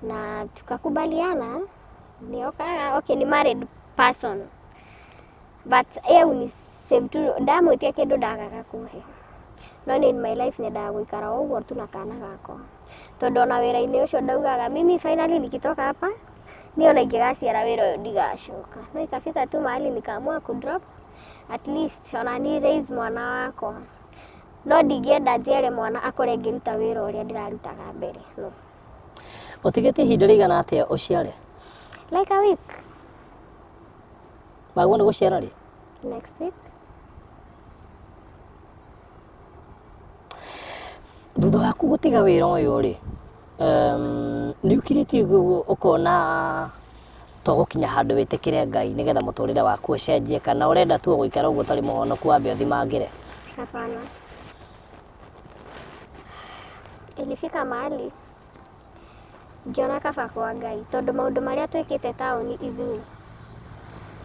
na tukakubaliana nĩokaga. Okay, ni married person, but ye uni save tu, ndamwĩtia kĩndũ ndagaga kũhe. No nĩ in my life nyendaga gũikara o ũguo tu na kana gakwa, tondũ ona wĩra-inĩ ũcio ndaugaga mimi finally nikitoka hapa Niĩ ona ingĩgaciara wĩra ũyũ ndigacoka. No ikafika tu mahali nikaamua kudrop at least ona ni raise mwana wakwa. No ndingĩenda njiare mwana akore ngĩruta wĩra ũrĩa ndĩrarutaga mbere. No. Ũtigĩtie ihinda rĩigana atĩa ũciare? Like a week. Waguo nĩ gũciara rĩ? Next week. Thutha waku gũtiga wĩra ũyũ rĩ, nĩ ũkirĩtie ũguo ũkona to gũkinya handũ wĩtĩkĩre Ngai nĩgetha mũtũrĩre waku ũcenjie kana ũrenda tu o gũikara ũguo ũtarĩ mũhonoku wambe ũthimangĩre? Hapana. Ilifika mahali ngĩona kaba kwa Ngai tondũ maũndũ marĩa twĩkĩte taũni ithuĩ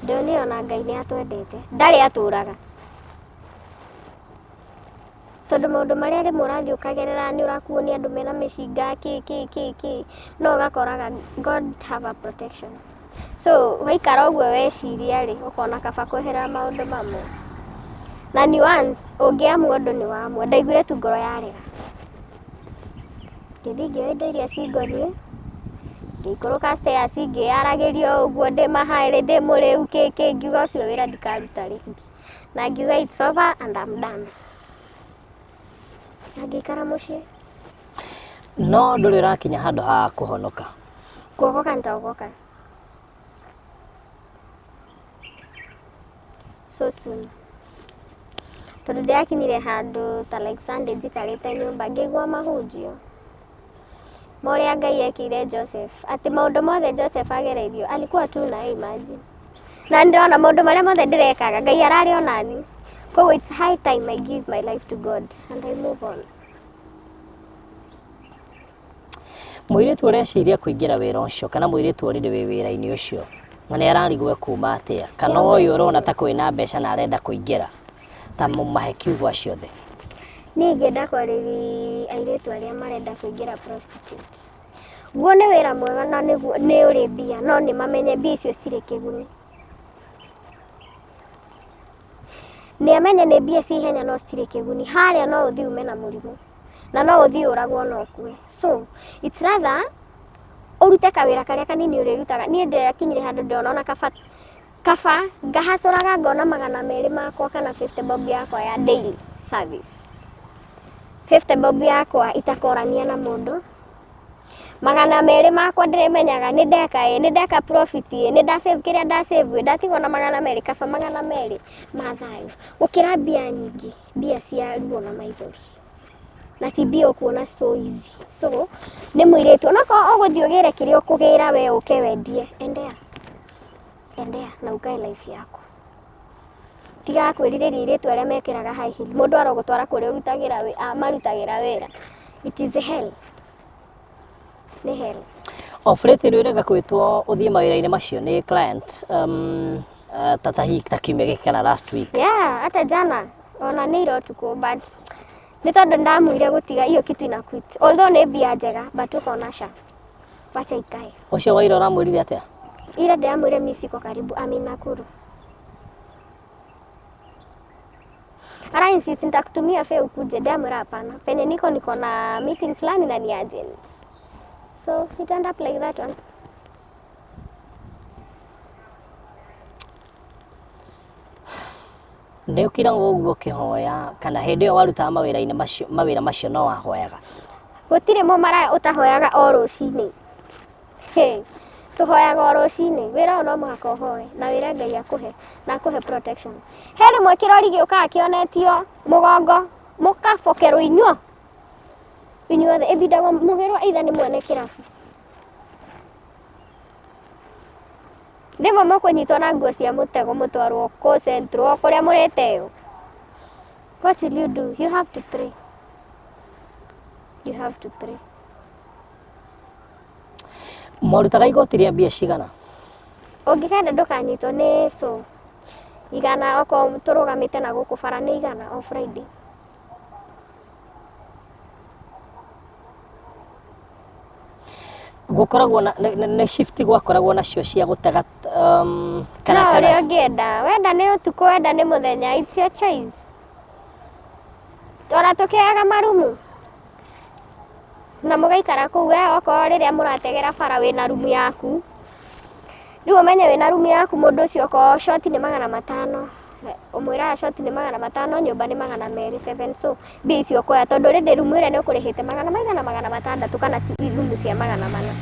ndonire ona Ngai nĩ atwendete ndarĩ atũraga tondũ maũndũ marĩa rĩmwe ũrathiĩ ũkagerera nĩ ũrakuo nĩ andũ mena mĩcinga kĩ kĩ kĩ kĩ no ũgakoraga God have a protection so waikara ũguo weciria rĩ ũkona kaba kweherera maũndũ mamwe na ni once ũngĩamua ũndũ nĩ wamua ndaiguire tu ngoro yarega ngĩthiĩ ngĩoya indo iria cingoniĩ ngĩikũrũka stairs ngĩyaragĩria o ũguo ndĩ mahaĩrĩ ndĩ mũrĩu kĩ kĩ ngiuga ũcio wĩra ndikaruta rĩngĩ na ngiuga it's over and I'm done na ngĩikara mũciĩ. No ndũrĩ ũrakinya handũ ha kũhonoka? Kuokoka nitaokoka so soon tondũ ndĩrakinyire handũ ta like Sunday njikarĩte nyũmba ngĩigua mahunjio ma ũrĩa Ngai ekĩire Joseph atĩ maũndũ mothe Joseph agereirio alikuwa tu na imagine na ndĩrona maũndũ marĩa mothe ndĩrekaga Ngai ararĩ onani koguo it's high time I give my life to God and I move on. Mũirĩtu ũreciria kũingĩra wĩra ũcio kana mũirĩtu already wĩ wĩra-inĩ ũcio na nĩ ararigwo ekuma atĩa kana ũyũ ũrona ta kwĩna mbeca na arenda kũingĩra ta mũmahe kiugo acio othe. Niĩ ingĩenda kwarĩria airĩtu arĩa marenda kũingĩra prostitute. Guo nĩ wĩra mwega na nĩguo nĩ ũrĩ mbia no nĩ mamenye mbia icio citirĩ kĩguni. Nĩ amenye nĩ mbia cia ihenya no citirĩ kĩguni. Harĩa no ũthiĩ ume na mũrimũ na no ũthiĩ ũragwo na ũkue. So it's rather ũrute kawĩra karĩa kanini ũrĩrutaga. Niĩ ndĩrakinyire handũ ndĩrona ona kaba kaba ngahacũraga ngona 200 makwa kana 50 bob yakwa ya daily service. 50 bob yakwa itakorania na mũndũ. 200 makwa ndĩrĩmenyaga nĩ ndeka ĩ nĩ ndeka profit ĩ nĩ ndasave kĩrĩa ndasave ĩ ndatigwo na 200 kaba 200 ma thayũ gũkĩra mbia nyingĩ mbia cia ruo na maithori na ti mbia ũkuona so easy. So nĩ mũirĩtu onokorwo ũgũthiĩ ũgĩre kĩrĩa ũkũgĩra we ũke wendie endea endea na ukae life yako. Tiga kwĩrirĩria airĩtu arĩa mekĩraga high heel mũndũ arogũtwara kũrĩa ũrutagĩra marutagĩra wĩra. It is hell. Nĩ hell. Of late nĩ ũrega kwĩtwo ũthiĩ mawĩra-inĩ macio nĩ client ta ta hihi ta kiumia gĩkĩ kana last week. Yeah, hata jana ona nĩ ira ũtukũ but nĩ tondũ ndamwire gũtiga hiyo kitu ina quit. Although nĩ mbia njega but ũkona ca wacha ikae. Ũcio wa ira ũramwĩrire atĩa? Ira ndĩramwĩre mi siko karibu, I'm in Nakuru. Ara insist nitakutumia fare ukuje, ndamwĩra hapana. Penye niko niko na meeting fulani na ni urgent. So it ended up like that one. Nĩ ũkiraga ũguo ũkĩhoya kana hĩndĩ ĩyo warutaga mawĩra-inĩ macio mawĩra macio no wahoyaga? Gũtirĩ mũmaraya ũtahoyaga o rũcinĩ. Hey, tũhoyaga o rũcinĩ. Wĩra ũyũ no mũhaka ũhoe na wĩre Ngai akũhe na akũhe protection. He rĩmwe kĩrori gĩũkaga kĩonetio mũgongo mũkabokerwo inyuo inyuothe ĩbindagwo mũgĩrwo either nĩ mwene kĩrabu. Rĩmwe mũkũnyitwo na nguo cia mũtego mũtwarwo kũ central kũrĩa mũrĩteo. What will you do? You have to pray. You have to pray. Mwarutaga igoti rĩa mbia cigana? Ũngĩkenda ndũkanyitwo nĩ so igana okorwo tũrũgamĩte na gũkũ bara nĩ igana o Friday. Gũkoragwo na nĩ shift gwakoragwo nacio cia gũtega kana No kana ũrĩa ũngĩenda, wenda nĩ ũtukũ wenda nĩ mũthenya, it's your choice. Ona tũkĩoyaga marumu na mũgaikara kũu we okorwo rĩrĩa mũrategera bara wĩna rumu yaku. Rĩu ũmenye wĩna rumu yaku mũndũ ũcio okorwo short nĩ 500, ũmwĩraga short nĩ 500, nyũmba nĩ 200, seven, so mbia icio ũkoya tondũ already rumu ĩrĩa nĩ ũkũrĩhĩte magana maigana 600 kana rumu cia 400.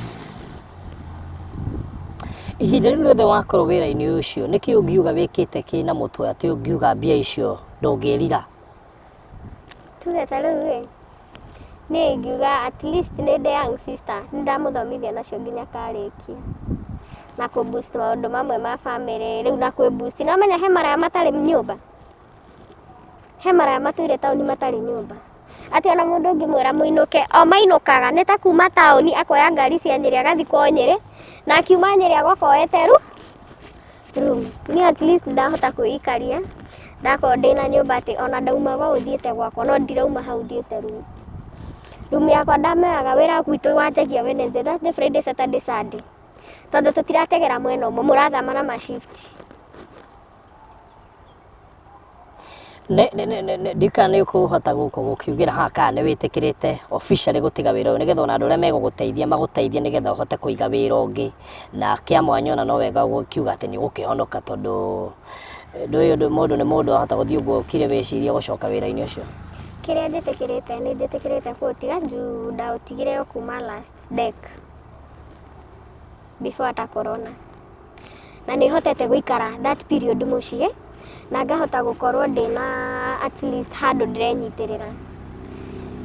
Ihinda rĩu rĩothe wakorwo wĩra-inĩ ũcio, nĩkĩ ũngiuga wĩkĩte kĩna mũtwe atĩ ũngiuga mbia icio ndũngĩrira? Tuge ta rĩu ĩ, niĩ ingiuga at least nĩ ndĩ young sister, nĩ ndamũthomithia nacio nginya akarĩkia na kũ boost maũndũ mamwe ma family rĩu na kwĩ boost. Nĩ wamenya he maraya matarĩ nyũmba, he maraya matũire taũni matarĩ nyũmba, atĩ ona mũndũ ũngĩmwĩra mũinũke o mainũkaga nĩ ta kuma taũni akoya ngari cia Nyĩrĩ agathiĩ kwao Nyĩrĩ, na akiuma Nyĩrĩ agoka oete room. Niĩ at least ndahota kwĩikaria, ndakorwo ndĩna nyũmba atĩ ona ndauma gwa gũthiĩte gwakwa no ndirauma hau thiĩte room. Room yakwa ndamĩoyaga, wĩra gwitũ wanjagia Wednesday, Thursday, Friday, Saturday, Sunday, tondũ tũtirategera mwena ũmwe, mũrathama na ma shift. Ndikana nĩ ũkũhota gũkiugĩra haha kana nĩ wĩtĩkĩrĩte officially gũtiga wĩra ũyũ nĩgetha ona andũ arĩa megũgũteithia magũteithie nĩgetha ũhote kũiga wĩra ũngĩ, na kĩa mwanya ona no wega gũkiuga atĩ nĩ ũgũkĩhonoka tondũ ndũĩ ũndũ mũndũ nĩ mũndũ ahota gũthiĩ ũguo ũkire wĩcirie gũcoka wĩra-inĩ ũcio. Kĩrĩa njĩtĩkĩrĩte, nĩ njĩtĩkĩrĩte kũũtiga juu ndaũtigire o kuma last Dec before ata corona, na nĩ hotete gũikara that period mũciĩ na ngahota gũkorwo ndĩna at least handũ ndĩrenyitĩrĩra.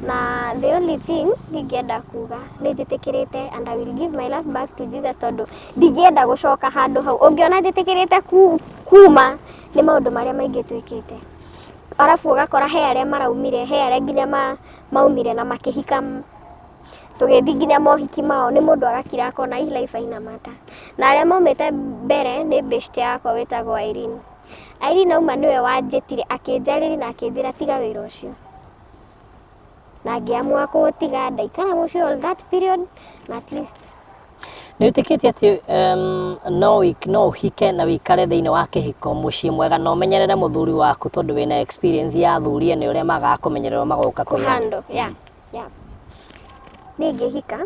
Na the only thing ingĩenda kuga, nĩ njĩtĩkĩrĩte and I will give my life back to Jesus, tondũ ndingĩenda gũcoka handũ hau. Ũngĩona njĩtĩkĩrĩte kuma nĩ maũndũ marĩa maingĩ twĩkĩte, arabu ũgakora he arĩa maraumire, he arĩa nginya maumire na makĩhika, tũgĩthiĩ nginya mohiki mao, nĩ mũndũ agakira akona hii life haina mata. Na arĩa maumĩte mbere nĩ beshte yakwa wĩtagwo Irene. Irene auma nĩwe wanjĩtire akĩnjarĩria na akĩnjĩra tiga wĩra ũcio, na ngĩamua kũũtiga, ndaikara mũciĩ all that period na at least. Nĩ wĩtĩkĩtie atĩ no ũhike na wĩikare thĩinĩ wa kĩhiko mũciĩ mwega na ũmenyerere mũthuri waku, tondũ wĩna experience ya athuri ene ũrĩa magaga kũmenyererwo magoka kwĩ andũ? Kũhandle, yeah. Niĩ ngĩhika,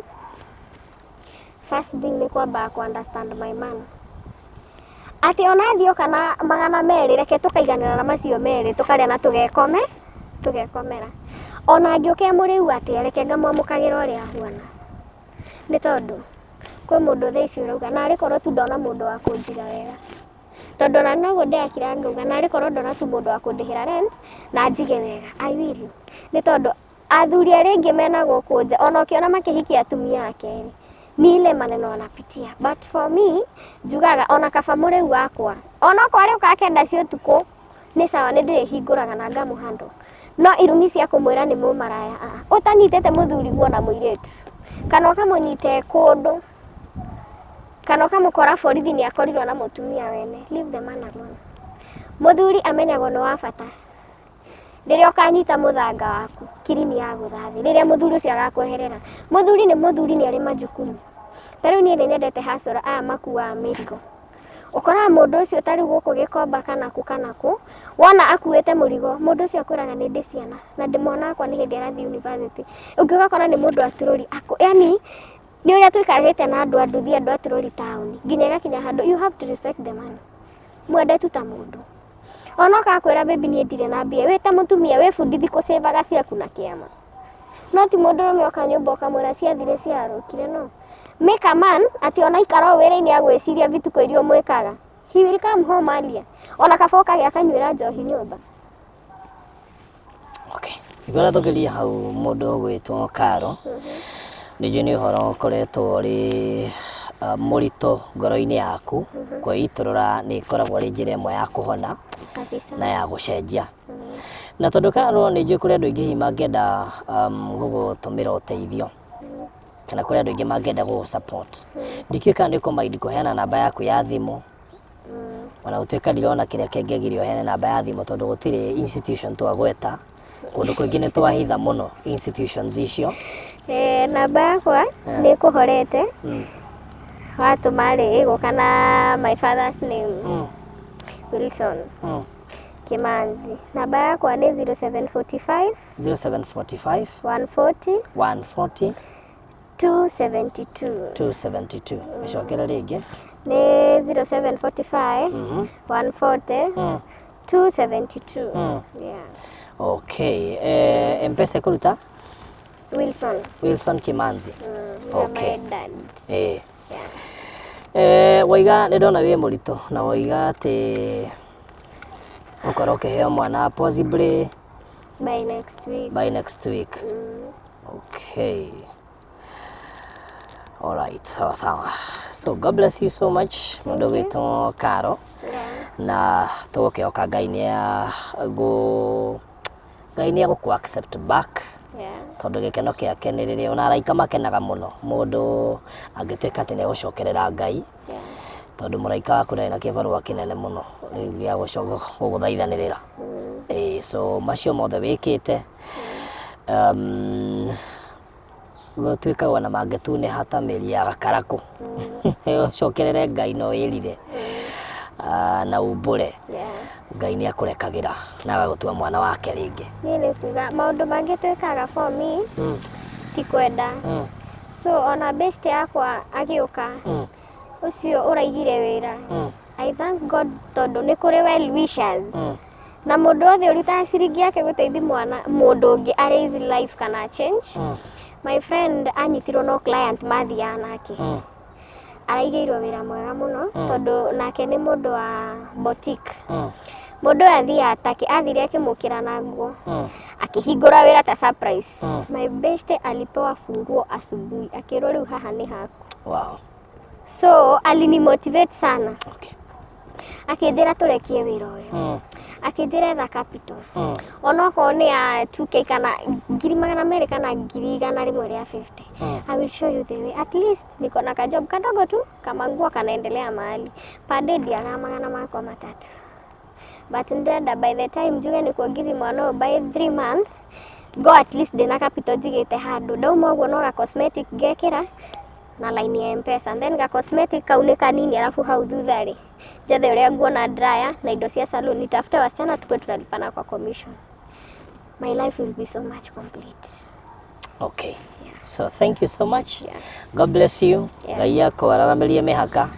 first thing nĩ kwamba kũ understand my man, atĩ ona thiĩ oka na 200, reke tũkaiganĩra na macio merĩ, tũkarĩa na tũgekomera. Ona angĩũka e mũrĩu atĩa, reke ngamwamũkagĩra ũrĩa ahuana, nĩ tondũ kwĩ mũndũ thaa ici ũrauga narĩ korwo tu ndona mũndũ wa kũnjiga wega, tondũ ona noguo ndĩrakira ngauga narĩ korwo ndona tu mũndũ wa kũndĩhĩra rent na njige wega, I will. Nĩ tondũ athuri arĩa aingĩ mena gũkũ nja, ona ũkĩona makĩhikia atumia a kerĩ, ni ile maneno wanapitia. But for me njugaga ona kaba mũrĩu wakwa, onokorwo arĩũkaga 9 cia ũtukũ, nĩ sawa, nĩ ndĩrĩhingũraga na ngamũhandle, no irumi cia kũmwĩra nĩ mũmaraya, aa, ũtanyitĩte mũthuri guo na mũirĩtu, kana ũkamũnyita e kũndũ, kana ũkamũkora borithi nĩ akorirwo na mũtumia wene, leave the man alone. Mũthuri amenyagwo nĩ wa bata rĩrĩa ũkanyita mũthanga waku kirini ya gũtha thĩ, rĩrĩa mũthuri ũcio agakweherera. Mũthuri nĩ mũthuri, nĩ arĩ majukumu. Ta rĩu niĩ nĩ nyendete hacora aya makuaga mĩrigo, ũkoraga mũndũ ũcio ta rĩu gũkũ Gĩkomba kana kũ kana kũ, wona akuĩte mũrigo, mũndũ ũcio akwĩraga nĩ ndĩ ciana na ndĩ mwana wakwa nĩ hĩndĩ arathiĩ university. Ũngĩ ũgakora nĩ mũndũ aturũri, yani nĩ ũrĩa tũikarĩte na andũ a nduthi, andũ a turũri taũni, nginya ĩgakinya handũ you have to respect the man, mwende tu ta mũndũ. Ona ũkakwĩra, "Baby, niĩ ndirĩ na mbia," wĩ ta mũtumia wĩbundithi kũcĩvaga ciaku na kĩama, no ti mũndũrũme oka nyũmba ũkamwĩra ciathire ciarũkire. No make a man atĩ ona ikara o wĩra-inĩ agwĩciria vituko iria ũmwĩkaga, he will come home earlier. Ona kaba ũkagĩa akanyuĩra njohi nyũmba. Okay. Nĩguo tũkĩrie hau mũndũ ũgwĩtwo Karo, nĩ njũĩ nĩ ũhoro ũkoretwo ũrĩ mũritũ ngoro-inĩ yaku, kwĩitũrũra nĩ ĩkoragwo ĩrĩ njĩra ĩmwe ya kũhona kabisa na ya gũcenjia. Na tondũ Karo nĩ njũĩ kũrĩ andũ aingĩ hihi mangĩenda gũgũtũmĩra ũteithio kana kũrĩ andũ aingĩ mangĩenda gũgũ support, ndikĩũĩ kana nĩ ũkũ mind kũheana namba yaku ya thimũ, ona gũtuĩka ndirona kĩrĩa kĩngĩgiria ũheane namba ya thimũ, tondũ gũtirĩ institution twagweta, kũndũ kũingĩ nĩ twahitha mũno institutions icio. Namba yakwa nĩ kũhorete, watũma rĩ ĩgũka na my father's name, Wilson Kimanzi. Namba yakwa nĩ 0745 0745 140 140 272. 272. Gĩcokere rĩngĩ. Nĩ 0745 140 272. Yeah. Okay, Mpesa ĩkũruta? Wilson. Wilson Kimanzi. Okay. My dad. Yeah. Waiga nĩ ndona wĩ mũritũ na waiga atĩ ũkorwo ũkĩheo mwana possibly By next week. By next week. Okay. All right, sawa sawa. So God bless you so much. Mũndũ gwĩtwo Karo. Na tũgũkĩhoka Ngai nĩ gũ Ngai nĩ egũkũ accept back. Tondũ gĩkeno kĩake nĩ rĩrĩa ona araika makenaga mũno mũndũ angĩtuĩka atĩ nĩ egũcokerera Ngai. Tondũ mũraika waku ndarĩ na kĩbarũa kĩnene mũno rĩu gĩa gũgũthaithanĩrĩra. Ĩĩ, so macio mothe wĩkĩte gũtuĩkaga ona mangĩtunĩha ta mĩri ya gakarakũ, ũcokerere Ngai na wĩrire na umbũre, Ngai nĩ akũrekagĩra na agagũtua mwana wake rĩngĩ. Niĩ nĩ kuga maũndũ mangĩ twĩkaga for me ti kwenda. So ona best yakwa agĩũka ũcio ũraigire wĩra, I thank God tondũ nĩ kũrĩ well wishers na mũndũ wothe ũrutaga ciringi yake gũteithia mwana mũndũ ũngĩ arĩ easy life kana change. My friend anyitirwo no client mathiaga nake, araigĩirwo wĩra mwega mũno tondũ nake nĩ mũndũ wa boutique. Mũndũ ũyũ athiaga take athire akĩmũkĩra na nguo, akĩhingũra wĩra ta surprise. My best alipewa funguo asubuhi, akĩrwo rĩu haha nĩ haku. So alinimotivate sana. Akĩnjĩra tũrekie wĩra ũyũ, akĩnjĩra etha capital, onokorwo nĩ ya 2K kana 200,000 kana 150,000, I will show you the way. At least niko na kajob kadogo tu kama nguo kanaendelea mahali per day ndiaga 300, but ndĩrenda by the time njuge nĩ kuongithia mwana ũyũ by 3 months go, at least ndĩna capital njigĩte handũ. Ndauma ũguo no ga cosmetic ngekĩra na line ya Mpesa, and then ga cosmetic kau nĩ kanini, alafu hau thutha rĩ njethe ũrĩa nguona dryer na indo cia salon, nitafute wasichana tukue tunalipana kwa commission. My life will be so much complete. Okay. So thank you so much. God bless you. Ngai akwararamirie mĩhaka.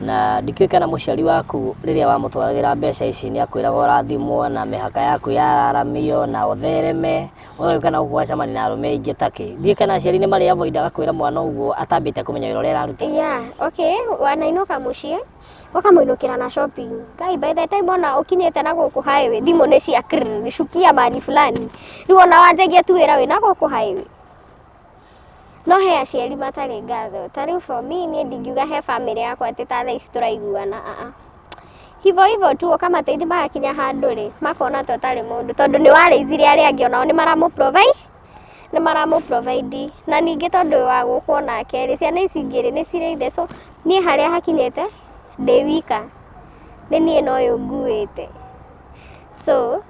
Na ndikĩũĩ kana mũciari waku rĩrĩa wamũtwaragĩra mbeca ici nĩ akwĩraga ũrathimwo na mĩhaka yaku yararamio na ũthereme ũgagĩũka kana gũkũ wacemania na arũme aingĩ takĩ. Ndiũĩ kana aciari nĩ marĩ avoidaga kwĩra mwana ũguo atambĩte kũmenya wĩra ũrĩa araruta. Yeah, okay, wanainũka mũciĩ ũkamũinũkĩra na shopping. Ngai, by the time ona ũkinyĩte na gũkũ highway, thimũ nĩ cia krrr, shukia mahali fulani. Rĩu ona wanjagia tu wĩra wĩna gũkũ highway. No he aciari matarĩ ngatho. Ta rĩu for me, niĩ ndingiuga he family yakwa atĩ ta thaa ici tũraiguana, aa. Hivyo hivyo tu ũkamateithia magakinya handũ rĩ makona ta ũtarĩ mũndũ tondũ nĩ warĩithirie arĩa angĩ onao nĩ maramũ provide, nĩ maramũ provide. Na ningĩ tondũ wa gũkũ onake rĩ, ciana ici ingĩ rĩ nĩ cirĩ ithe, so niĩ harĩa hakinyĩte ndĩ wika, nĩ niĩ na ũyũ nguĩte. So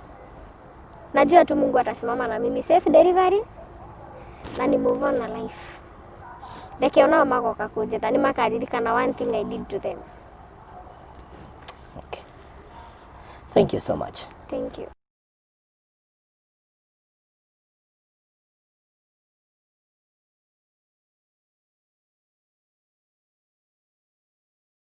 najua tu Mungu atasimama na mimi, safe delivery na ni move on na life. Reke onao magoka kũnjĩta nĩ makaririkana one thing I did to them. Okay. Thank you so much. Thank you.